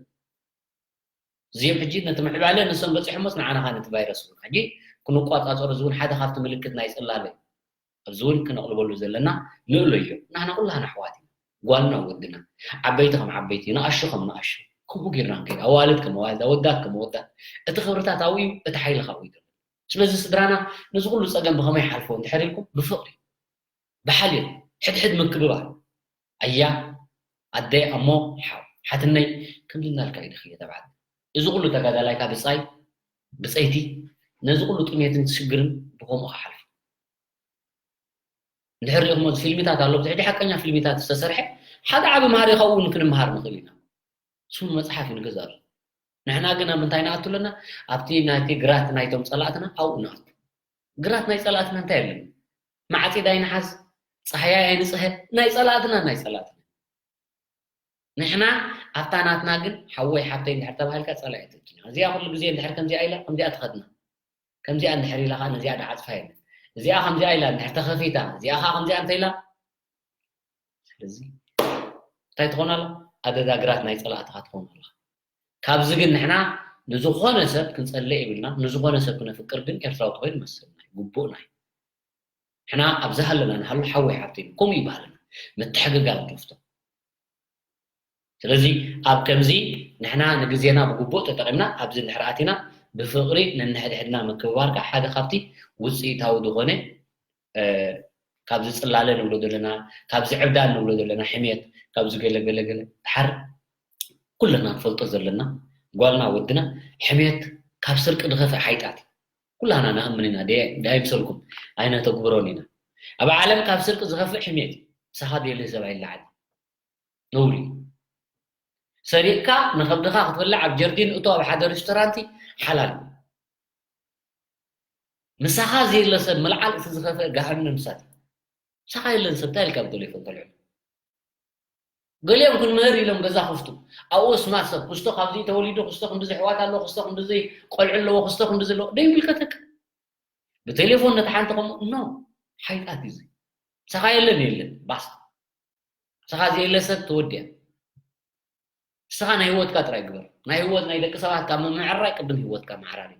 እዚኦም ሕጂ ነቲ ምዕባለ ንሶም በፂሖሞስ ንዓና ከዓ ነቲ ቫይረስ እውን ሕጂ ክንቆፃፀሮ እዚ እውን ሓደ ካብቲ ምልክት ናይ ፅላለ እዩ ኣብዚ እውን ክነቕልበሉ ዘለና ንእሎ እዮም ንሕና ኩላህና ኣሕዋት ኢና ጓልና ወድና ዓበይቲ ከም ዓበይቲ ንኣሹ ከም ንኣሹ ከምኡ ጌርና ንከይድ ኣዋልድ ከም ኣዋልድ ኣወዳት ከም ኣወዳት እቲ ክብርታት ኣብኡ እዩ እቲ ሓይሊ ካብኡ እዩ ስለዚ ስድራና ነዚ ኩሉ ፀገም ብኸመይ ሓልፎ እንድሕር ኢልኩም ብፍቕሪ ብሓልዮት ሕድሕድ ምክብባር ኣያ ኣደይ ኣሞ ሓው ሓትነይ ከምዚ እናልካ ኢድኺ የተባዕት እዚ ኩሉ ተጋዳላይካ ብፃይ ብፀይቲ ነዚ ኩሉ ጥሜትን ሽግርን ብከምኡ ክሓልፍ እንድሕር ሪእኹሞ ፊልሚታት ኣሎ ብትሕጂ ሓቀኛ ፊልሚታት ዝተሰርሐ ሓደ ዓቢ መሃሪ ካብኡ እውን ክንምሃር ንኽእል ኢና ስሙ መፅሓፍ እዩ ንገዛሉ ንሕና ግን ኣብ ምንታይ ንኣቱ ኣለና ኣብቲ ናይቲ ግራት ናይቶም ፀላእትና ኣብኡ ንኣቱ ግራት ናይ ፀላእትና እንታይ ኣለና ማዕፂድ ኣይንሓዝ ፀሃያይ ኣይንፅሀ ናይ ፀላእትና ናይ ፀላእትና ንሕና ኣብታ ናትና ግን ሓወይ ሓብተይ እንድሕር ተባሂልካ ፀላኢ ትእኪና እዚኣ ኩሉ ግዜ እንድሕር ከምዚኣ ኢላ ከምዚኣ ትኸድና ከምዚኣ እንድሕር ኢላ ከዓ ነዚኣ ደዓፅፋ የለን እዚኣ ከምዚኣ ኢላ እንድሕር ተኸፊታ እዚኣ ከዓ ከምዚኣ እንተ ኢላ ስለዚ እንታይ ትኾን ኣላ ኣደዳ ግራት ናይ ፀላእትኻ ትኾን ኣለኻ ካብዚ ግን ንሕና ንዝኾነ ሰብ ክንፀልእ የብልና ንዝኾነ ሰብ ክነፍቅር ግን ኤርትራዊ ተኮይኑ መሰልና እዩ ግቡእና እዩ ሕና ኣብዚ ሃለና ንሃሉ ሓወይ ሓብተይ ከምኡ ይበሃለና ምትሕግጋዝ ንፍቶ ስለዚ ኣብ ከምዚ ንሕና ንግዜና ብግቡእ ተጠቒምና ኣብዚ እንድሕር ኣቲና ብፍቕሪ ነንሕድሕድና ምክብባር ከዓ ሓደ ካብቲ ውፅኢታዊ ዝኾነ ካብዚ ፅላለ ንብሎ ዘለና ካብዚ ዕብዳን ንብሎ ዘለና ሕሜት ካብዚ ገለገለገለ ድሓር ኩልና ንፈልጦ ዘለና ጓልና ወድና ሕሜት ካብ ስርቂ ዝኸፍእ ሓይጣት ኩላና ንኣምን ኢና ኣይምሰልኩም ኣይነተግብሮን ኢና ኣብ ዓለም ካብ ስርቂ ዝኸፍእ ሕሜት እዩ ምሳኻ ዘየለ ሰብ ኣይለዓል ነውሪ እዩ ሰሪቕካ ንኸብድኻ ክትበልዕ ኣብ ጀርዲን እቶ ኣብ ሓደ ሬስቶራንቲ ሓላል እዩ ምሳኻ ዘየለ ሰብ ምልዓል እቲ ዝኸፍእ ገሃነም እሳት እዩ ምሳኻ የለን ሰብ እንታይ ኢልካ ብቴሌፎን ተልዕሉ ገሊኦም ክንምህር ኢሎም ገዛ ክፍቱ ኣብኡ ስማት ሰብ ክስቶ ካብዚ ተወሊዱ ክስቶ ክንድዚ ኣሕዋት ኣሎ ክስቶ ክንድዚ ቆልዑ ኣለዎ ክስቶ ክንድዚ ኣለዎ ደይምልከተካ ብቴሌፎን ነቲ ሓንቲ ከምኡ ኖ ሓይጣት እዩ ምሳኻ የለን የለን ባስ ምሳኻ ዘየለ ሰብ ተወድያ ንስኻ ናይ ህይወትካ ጥራይ ግበር ናይ ህይወት ናይ ደቂ ሰባት ካብ ምምዕራይ ቅድም ህይወትካ መዓራሪ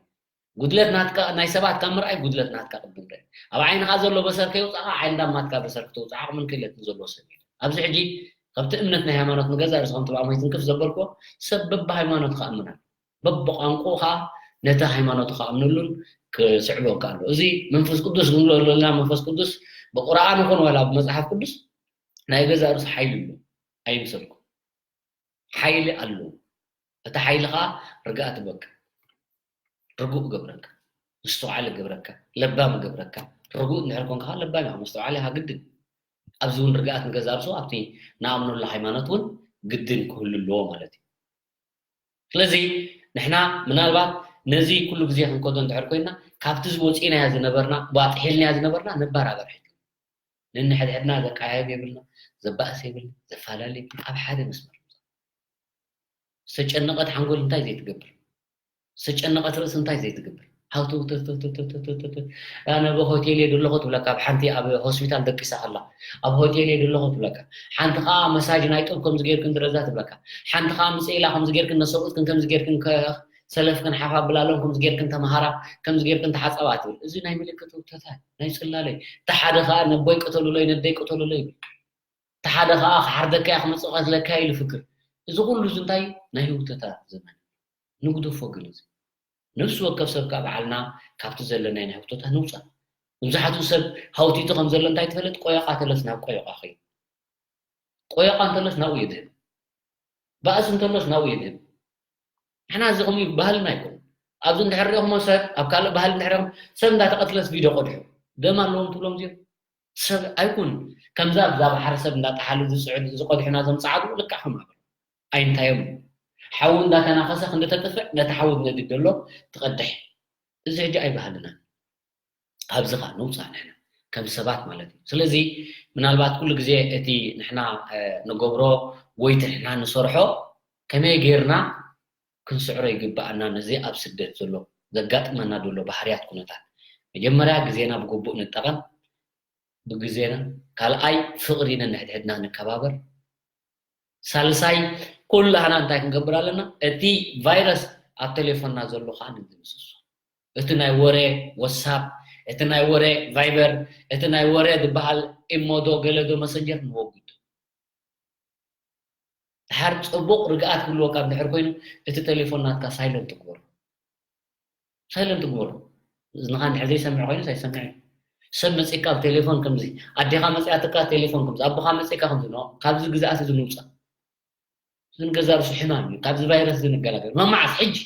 ጉድለት ናትካ ናይ ሰባት ካብ ምርኣይ ጉድለት ናትካ ቅድም ርእ ኣብ ዓይንኻ ዘሎ በሰር ከይውፃእካ ዓይንዳ ማትካ በሰር ክተውፅእ ዓቕምን ክእለትን ዘለዎ ሰብ እዩ ኣብዚ ሕጂ ካብቲ እምነት ናይ ሃይማኖት ንገዛ ርእሲ ከምቲ ብኣሞይ ትንክፍ ዘበልክዎ ሰብ በብሃይማኖት ከኣምናል በብቋንቁ ከዓ ነቲ ሃይማኖቱ ከኣምነሉን ክስዕቦ ከኣሉ እዚ መንፈስ ቅዱስ ንብሎ ዘለና መንፈስ ቅዱስ ብቁርኣን ይኹን ዋላ ብመፅሓፍ ቅዱስ ናይ ገዛ ርእሱ ሓይሊ ኣሎ ኣይምሰልኩም ሓይሊ ኣለዎ። እቲ ሓይሊ ኸዓ ርግኣት ይህበካ፣ ርጉእ ይገብረካ፣ ምስትውዓል ይገብረካ፣ ለባም ይገብረካ። ርጉእ እንድሕር ኮንካ ኸዓ ለባም ኢኻ፣ መስተውዓሊ ኢኻ ግድን። ኣብዚ እውን ርግኣት ንገዛእ ርእሱ ኣብቲ ንኣምነሉ ሃይማኖት እውን ግድን ክህሉ ኣለዎ ማለት እዩ። ስለዚ ንሕና ምናልባት ነዚ ኩሉ ግዜ ክንከዶ እንድሕር ኮይንና ካብቲ ዝወፂእናዮ ዝነበርና፣ ባጥሒልናዮ ዝነበርና ነባር ኣበር ሕጂ ነንሕድሕድና ዘቀያይም የብልና፣ ዘባእስ የብልና፣ ዘፋላሊ የብልና፣ ኣብ ሓደ መስመር። ዝተጨነቐት ሓንጎል እንታይ ዘይትገብር? ዝተጨነቐት ርእሲ እንታይ ዘይትገብር? ሃውተውተውተውተውተውተውተው ኣነ ኣብ ሆቴል እየ ዘለኹ ትብለካ፣ ኣብ ሓንቲ ኣብ ሆስፒታል ደቂሳ ከላ ኣብ ሆቴል እየ ዘለኹ ትብለካ። ሓንቲ ኸዓ መሳጅ ናይ ጡብ ከምዚ ጌርክን ድረዛ ትብለካ። ሓንቲ ኸዓ ምፅእ ኢላ ከምዚ ጌርክን ነሰብኡትክን ከምዚ ጌርክን ከ- ሰለፍክን ሓፍ ኣብላሎም፣ ከምዚ ጌርክን ተምሃራ፣ ከምዚ ጌርክን ተሓጸባ ትብል። እዚ ናይ ምልክት ህውተታ እዩ፣ ናይ ጽላለ እዩ። እቲ ሓደ ከኣ ነቦይ ቅተሉለይ፣ ነደይ ቅተሉለይ ይብል። እቲ ሓደ ከኣ ክሓርደካ እየ፣ ክመጽእ ክቐትለካ እየ ኢሉ ይፍክር። እዚ ኩሉ እዚ እንታይ እዩ? ናይ ህውተታ ዘመን። ንግደፎ ግን እዚ። ነፍሲ ወከፍ ሰብ ከኣ ባዕልና ካብቲ ዘለናዮ ናይ ህውተታ ንውጻእ። መብዛሕትኡ ሰብ ሃውቲቱ ከም ዘሎ እንታይ ትፈልጥ? ቆዮቓ ተለስ ናብ ቆዮቓ ኸይዱ። ቆዮቓ እንተሎስ ናብኡ የድህብ። ባእሲ እንተሎስ ናብኡ የድህብ። ንሕና እዚ ከምኡ ባህልና ኣይኮነን። ኣብዚ እንድሕር ሪእኹሞ ሰብ፣ ኣብ ካልእ ባህሊ እንድሕር ሪእኹም፣ ሰብ እንዳተቐትለስ ቪድዮ ቀድሑ። ደም ኣለዎም ትብሎም እዚኦም። ሰብ ኣይኩን። ከምዛ ኣብዛ ባሕሪ ሰብ እንዳጠሓሉ ዝጽዕዱ፣ ዝቐድሑና፣ ዘምጽዓሉ ልክዕ ከም ኣበሉ። ኣይንታዮም። ሓዊ እንዳተናኸሰ ክንዲ ተጥፍእ፣ ነቲ ሓዊ ዝነድድ ዘሎ ትቐድሕ። እዚ ሕጂ ኣይባህልናን። ኣብዚ ኸኣ ንውጻእ ንሕና ከም ሰባት ማለት እዩ። ስለዚ ምናልባት ኩሉ ግዜ እቲ ንሕና፣ እ፣ ንገብሮ ወይ እቲ ንሕና ንሰርሖ ከመይ ጌርና ክንስዕሮ ይግብኣና፣ ነዚ ኣብ ስደት ዘሎ ዘጋጥመና ዘሎ ባህርያት ኩነታት። መጀመርያ ግዜና ብግቡእ ንጠቐም፣ ብግዜና። ካልኣይ ፍቕሪ ነንሕድሕድና ንከባበር። ሳልሳይ ኩላህና እንታይ ክንገብር ኣለና? እቲ ቫይረስ ኣብ ቴሌፎንና ዘሎ ኸኣ ንድምስሶ። እቲ ናይ ወረ ወሳፕ፣ እቲ ናይ ወረ ቫይበር፣ እቲ ናይ ወረ ዝበሃል ኢሞ ዶ ገለ ዶ መሰንጀር ንወግዶ። ድሓር ጽቡቕ ርግኣት ክህልወካ እንድሕር ኮይኑ፣ እቲ ቴሌፎን ናትካ ሳይለንት ግበሮ። ሳይለንት ግበሮ። እዝንኻ እንድሕር ዘይሰምዕ ኮይኑስ ኣይሰምዕን እዩ። ሰብ መጺእካ ኣብ ቴሌፎን ከምዚ፣ ኣዴኻ መጺኣትካ ቴሌፎን ከምዚ፣ ኣቦኻ መጺእካ ከምዚ፣ ኖ፣ ካብዚ ግዝኣት እዚ ንውጻእ። እዚ ንገዛ ርእሱ ሕማም እዩ። ካብዚ ቫይረስ እዚ ንገላገል። መማዓስ? ሕጂ።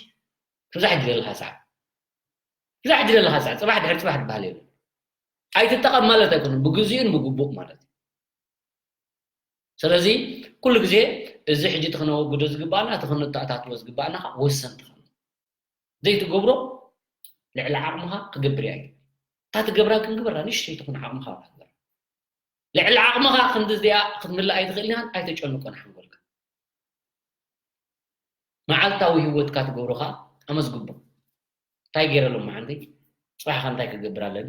ክብዛ ሕጂ ዘለኻ ሰዓት። ክብዛ ሕጂ ዘለኻ ሰዓት። ጽባሕ ድሕር ጽባሕ ዝበሃል የለን። ኣይትጠቐም ማለት ኣይኮነን። ብግዜኡን ብግቡእ ማለት እዩ። ስለዚ ኩሉ ግዜ እዚ ሕጂ እቲ ክነወግዶ ዝግባኣና፣ እቲ ክነተኣታትዎ ዝግባኣና ከዓ ወሰንቲ ክንከውን። ዘይትገብሮ ልዕሊ ዓቕምኻ ክገብር እያ። እታ ትገብራ ግን ግበራ፣ ንእሽተይ ትኹን ዓቕምኻ ትግበር። ልዕሊ ዓቕምኻ ክንዲ እዚኣ ክትምልእ ኣይትኽእል ኢኻን ኣይተጨንቆን ሓንጎልካ። መዓልታዊ ህይወትካ ትገብሮ ኸኣ ኣመዝግቦ። እንታይ ገይረ ሎማዓንቲ? ጽባሕ ኸ እንታይ ክገብር ኣለኒ?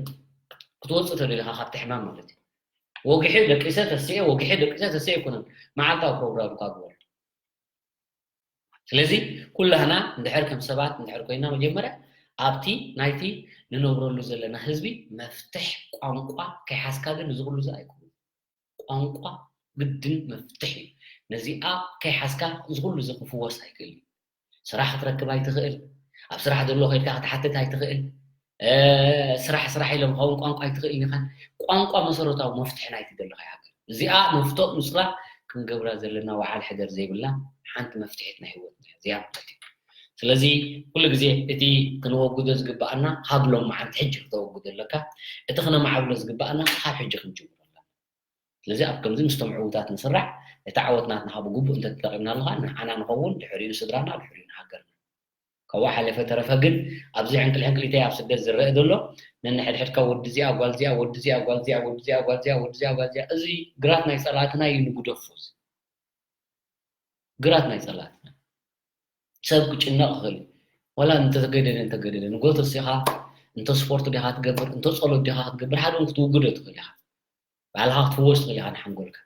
ክትወጽእ ተደሊኻ ካብቲ ሕማም ማለት እዩ። ወግሐ ደቂሰ ተስኤ፣ ወግሐ ደቂሰ ተስኤ ኣይኮነን። መዓልታዊ ፕሮግራምካ ግበር። ስለዚ ኩላህና እንድሕር ከም ሰባት እንድሕር ኮይና መጀመርያ ኣብቲ ናይቲ ንነብረሉ ዘለና ህዝቢ መፍትሕ ቋንቋ ከይሓዝካ ግን እዚ ኩሉ እዚ ኣይኮነን። ቋንቋ ግድን መፍትሕ እዩ። ነዚኣ ከይሓዝካ እዚ ኩሉ እዚ ክፍወስ ኣይክእል እዩ። ስራሕ ክትረክብ ኣይትኽእል። ኣብ ስራሕ ዘሎ ከይድካ ክትሓትት ኣይትኽእል። እ፣ ስራሕ ስራሕ ኢሎም ኸውን ቋንቋ ኣይትኽእልን ኢኻ። ቋንቋ መሰረታዊ መፍትሒ ናይቲ ዘለኻዮ ሃገር። እዚኣ መፍቶ ምስላ ክንገብራ ዘለና ወዓል ሕደር ዘይብላ ሓንቲ መፍትሒት ናይ ህይወትና እያ። እዚኣ ማለት እዩ። ስለዚ ኩሉ ግዜ እቲ ክነወግዶ ዝግባኣና ካብ ሎማዓንቲ ሕጂ ክተወግዶ ኣለካ። እቲ ክነማዕብሎ ዝግባኣና ካብ ሕጂ ክንጅምሮ ኣለና። ስለዚ ኣብ ከምዚ ምስቶም ዕዉታት ንስራሕ፣ እቲ ዓወት ናትና ብግቡእ እንተተጠቒምናሉ ኸኣ ንዓና ንኸውን፣ ድሕሪኡ ንስድራና፣ ድሕሪኡ ንሃገርና። ካብኡ ሓለፈ ተረፈ ግን ኣብዚ ሕንቅል ሕንቅሊተይ ኣብ ስደት ዝረአ ዘሎ ነንሕድሕድካ ወዲ እዚኣ ጓል እዚኣ ወዲ እዚኣ ጓል እዚኣ ወዲ እዚኣ ጓል እዚኣ ወዲ እዚኣ ጓል እዚኣ እዚ ግራት ናይ ጸላእትና እዩ ንግደፎ እዚ ግራት ናይ ጸላእትና ሰብ ክጭነቕ ይኽእል እዩ ወላ እንተተገደደ እንተገደደ ንጎት ርሲኻ እንተ ስፖርት ዲኻ ትገብር እንተ ጸሎት ዲኻ ክትገብር ሓደ እውን ክትውግዶ ትኽእል ኢኻ ባዕልኻ ክትፍወስ ትኽእል ኢኻ ንሓንጎልካ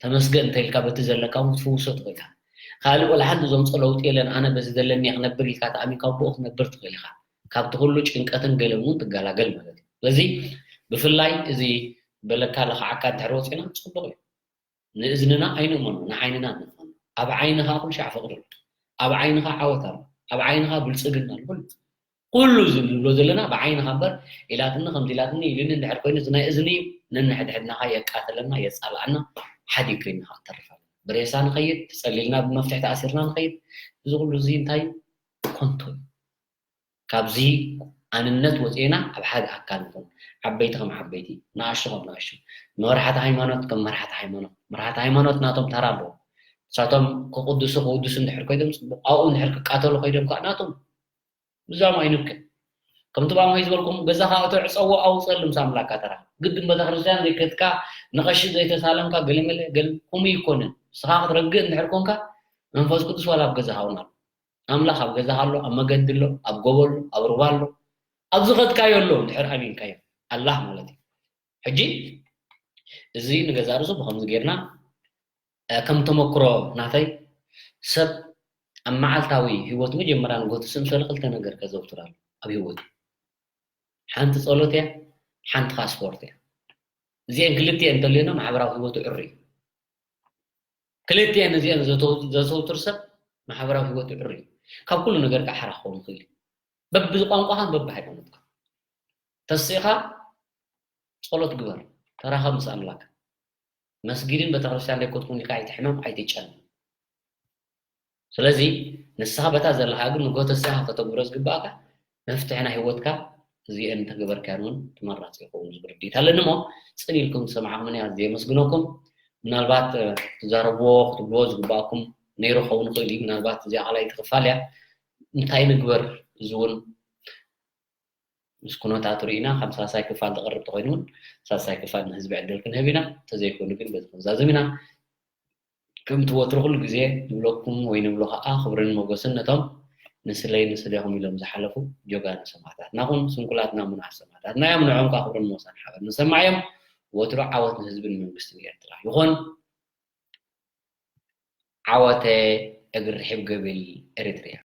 ተመስገን እንተ ኢልካ በቲ ዘለካ እውን ክትፍውሶ ትኽእል ኢኻ። ካልእ ወላ ሓንቲ ዘምፅኦ ለውጢ የለን ኣነ በዚ ዘለኒ እየ ክነብር ኢልካ ተኣሚንካ ብኡ ክትነብር ትኽእል ኢኻ። ካብቲ ኩሉ ጭንቀትን ገለን እውን ትገላገል ማለት እዩ። ስለዚ ብፍላይ እዚ በለካ ለኽዓካ እንድሕር ወፂእና ፅቡቕ እዩ። ንእዝንና ኣይንእመኖ ንዓይንና ንእመኖ። ኣብ ዓይንኻ ኩሉ ሻዕ ፍቕሪ ኣሎ። ኣብ ዓይንኻ ዓወት ኣሎ። ኣብ ዓይንኻ ብልፅግና ኣሎ። ኩሉ ኩሉ እዚ ንብሎ ዘለና ብዓይንኻ እምበር ኢላትኒ ከምዚ ኢላትኒ ኢሉኒ እንድሕር ኮይኑ እዚ ናይ እዝኒ እዩ ነንሕድሕድና ኸዓ የቃተለና የፃልኣና ሓዲግ ኮይንና ኸዓ ንተርፍ ኣለና ብሬሳ ንኸይድ ተፀሊልና ብመፍትሒ ተኣሲርና ንኸይድ እዚ ኩሉ እዚ እንታይ እዩ ኮንቶ እዩ ካብዚ ኣንነት ወፂእና ኣብ ሓደ ኣካል ንኾን ዓበይቲ ከም ዓበይቲ ንኣሽቱ ከም ንኣሽቱ መራሕቲ ሃይማኖት ከም መራሕቲ ሃይማኖት መራሕቲ ሃይማኖት ናቶም ተራ ኣለዎ ንሳቶም ክቕድሱ ክውድሱ እንድሕር ኮይዶም ፅቡቕ ኣብኡ እንድሕር ክቃተሉ ኮይዶም ከዓ ናቶም ብዛም ኣይንብክን። ከምቲ ባሞይ ዝበልኩም ገዛኻ እቶ ዕፀዎ ኣውፀሉ ምስ ኣምላካ ተራ ግድን ቤተክርስትያን ዘይከድካ ንቐሺ ዘይተሳለምካ ገለመለ ገለ ከምኡ ይኮንን። ንስኻ ክትረግእ እንድሕር ኮንካ መንፈስ ቅዱስ ዋላ ኣብ ገዛኻ እውን ኣሎ። ኣምላኽ ኣብ ገዛኻ ኣሎ፣ ኣብ መገዲ ኣሎ፣ ኣብ ጎቦ ኣሎ፣ ኣብ ሩባ ኣሎ። ኣብ ዝኸድካዮ ኣሎ እንድሕር ኣሚንካዮ ኣላህ ማለት እዩ። ሕጂ እዚ ንገዛ ርእሱ ብኸምዚ ጌርና ከም ተመክሮ ናተይ ሰብ ኣብ መዓልታዊ ህይወት መጀመርያ ንጎ ትስእም ሰለ ክልተ ነገር ከዘውትር ኣሎ ኣብ ህይወቱ። ሓንቲ ጸሎት እያ፣ ሓንቲ ኻዓ ስፖርት እያ። እዚአን ክልቲአን እንተልዮና ማሕበራዊ ህይወቱ ዕሩ እዩ። ክልቲአን እዚአን ዘተው-፣ ዘዘውትር ሰብ ማሕበራዊ ህይወቱ ዕሩ እዩ። ካብ ኩሉ ነገር ከዓ ሓራ ክኸውን ይኽእል እዩ። በብዚ ቋንቋኻን በብሃይማኖትካ ተስኢኻ ጸሎት ግበር፣ ተራኸብ ምስ ኣምላክ። መስጊድን ቤተክርስትያን ዘይኮትኩም ኢልካ ኣይትሕመም፣ ኣይትጨነቕ። ስለዚ ንስኻ በታ ዘለኻ ግን ንጎ ተስኢኻ ከተግብሮ ዝግባእካ መፍትሒ ናይ ህይወትካ እዚአን እንተገበርካን እውን ተመራፂ ይኸውን ዝብል ርድኢት ኣለኒ እሞ ፅን ኢልኩም ዝሰማዕኹምኒ ኣዝየ የመስግነኩም። ምናልባት ትዛረብዎ ክትብልዎ ዝግባእኩም ነይሩ ክኸውን ይኽእል እዩ። ምናልባት እዚኣ ካልኣይቲ ክፋል እያ። እንታይ ንግበር? እዚ እውን ምስ ኩነታቱ ርኢና ካብ ሳልሳይ ክፋል ዝቐርብ ተኾይኑ እውን ሳልሳይ ክፋል ንህዝቢ ዕድል ክንህብ ኢና። እንተዘይኮይኑ ግን በዚ ክንዛዘም ኢና። ከምቲ ወትሩ ኩሉ ግዜ ንብለኩም ወይ ንብሎ ከዓ ክብርን ሞገስን ነቶም ንስለይ ንስሌኹም ኢሎም ዝሓለፉ ጀጋኑ ሰማእታትና ኩን ስንኩላትና ምንዋሕ ሰማእታትና እዮም። ንዕኦም ከዓ ክብርን ሞገስን ሓበን ንሰማዕ እዮም። ወትሩ ዓወት ንህዝብን መንግስትን ኤርትራ ይኹን። ዓወተ እግሪ ርሒብ ገብል ኤሪትርያ።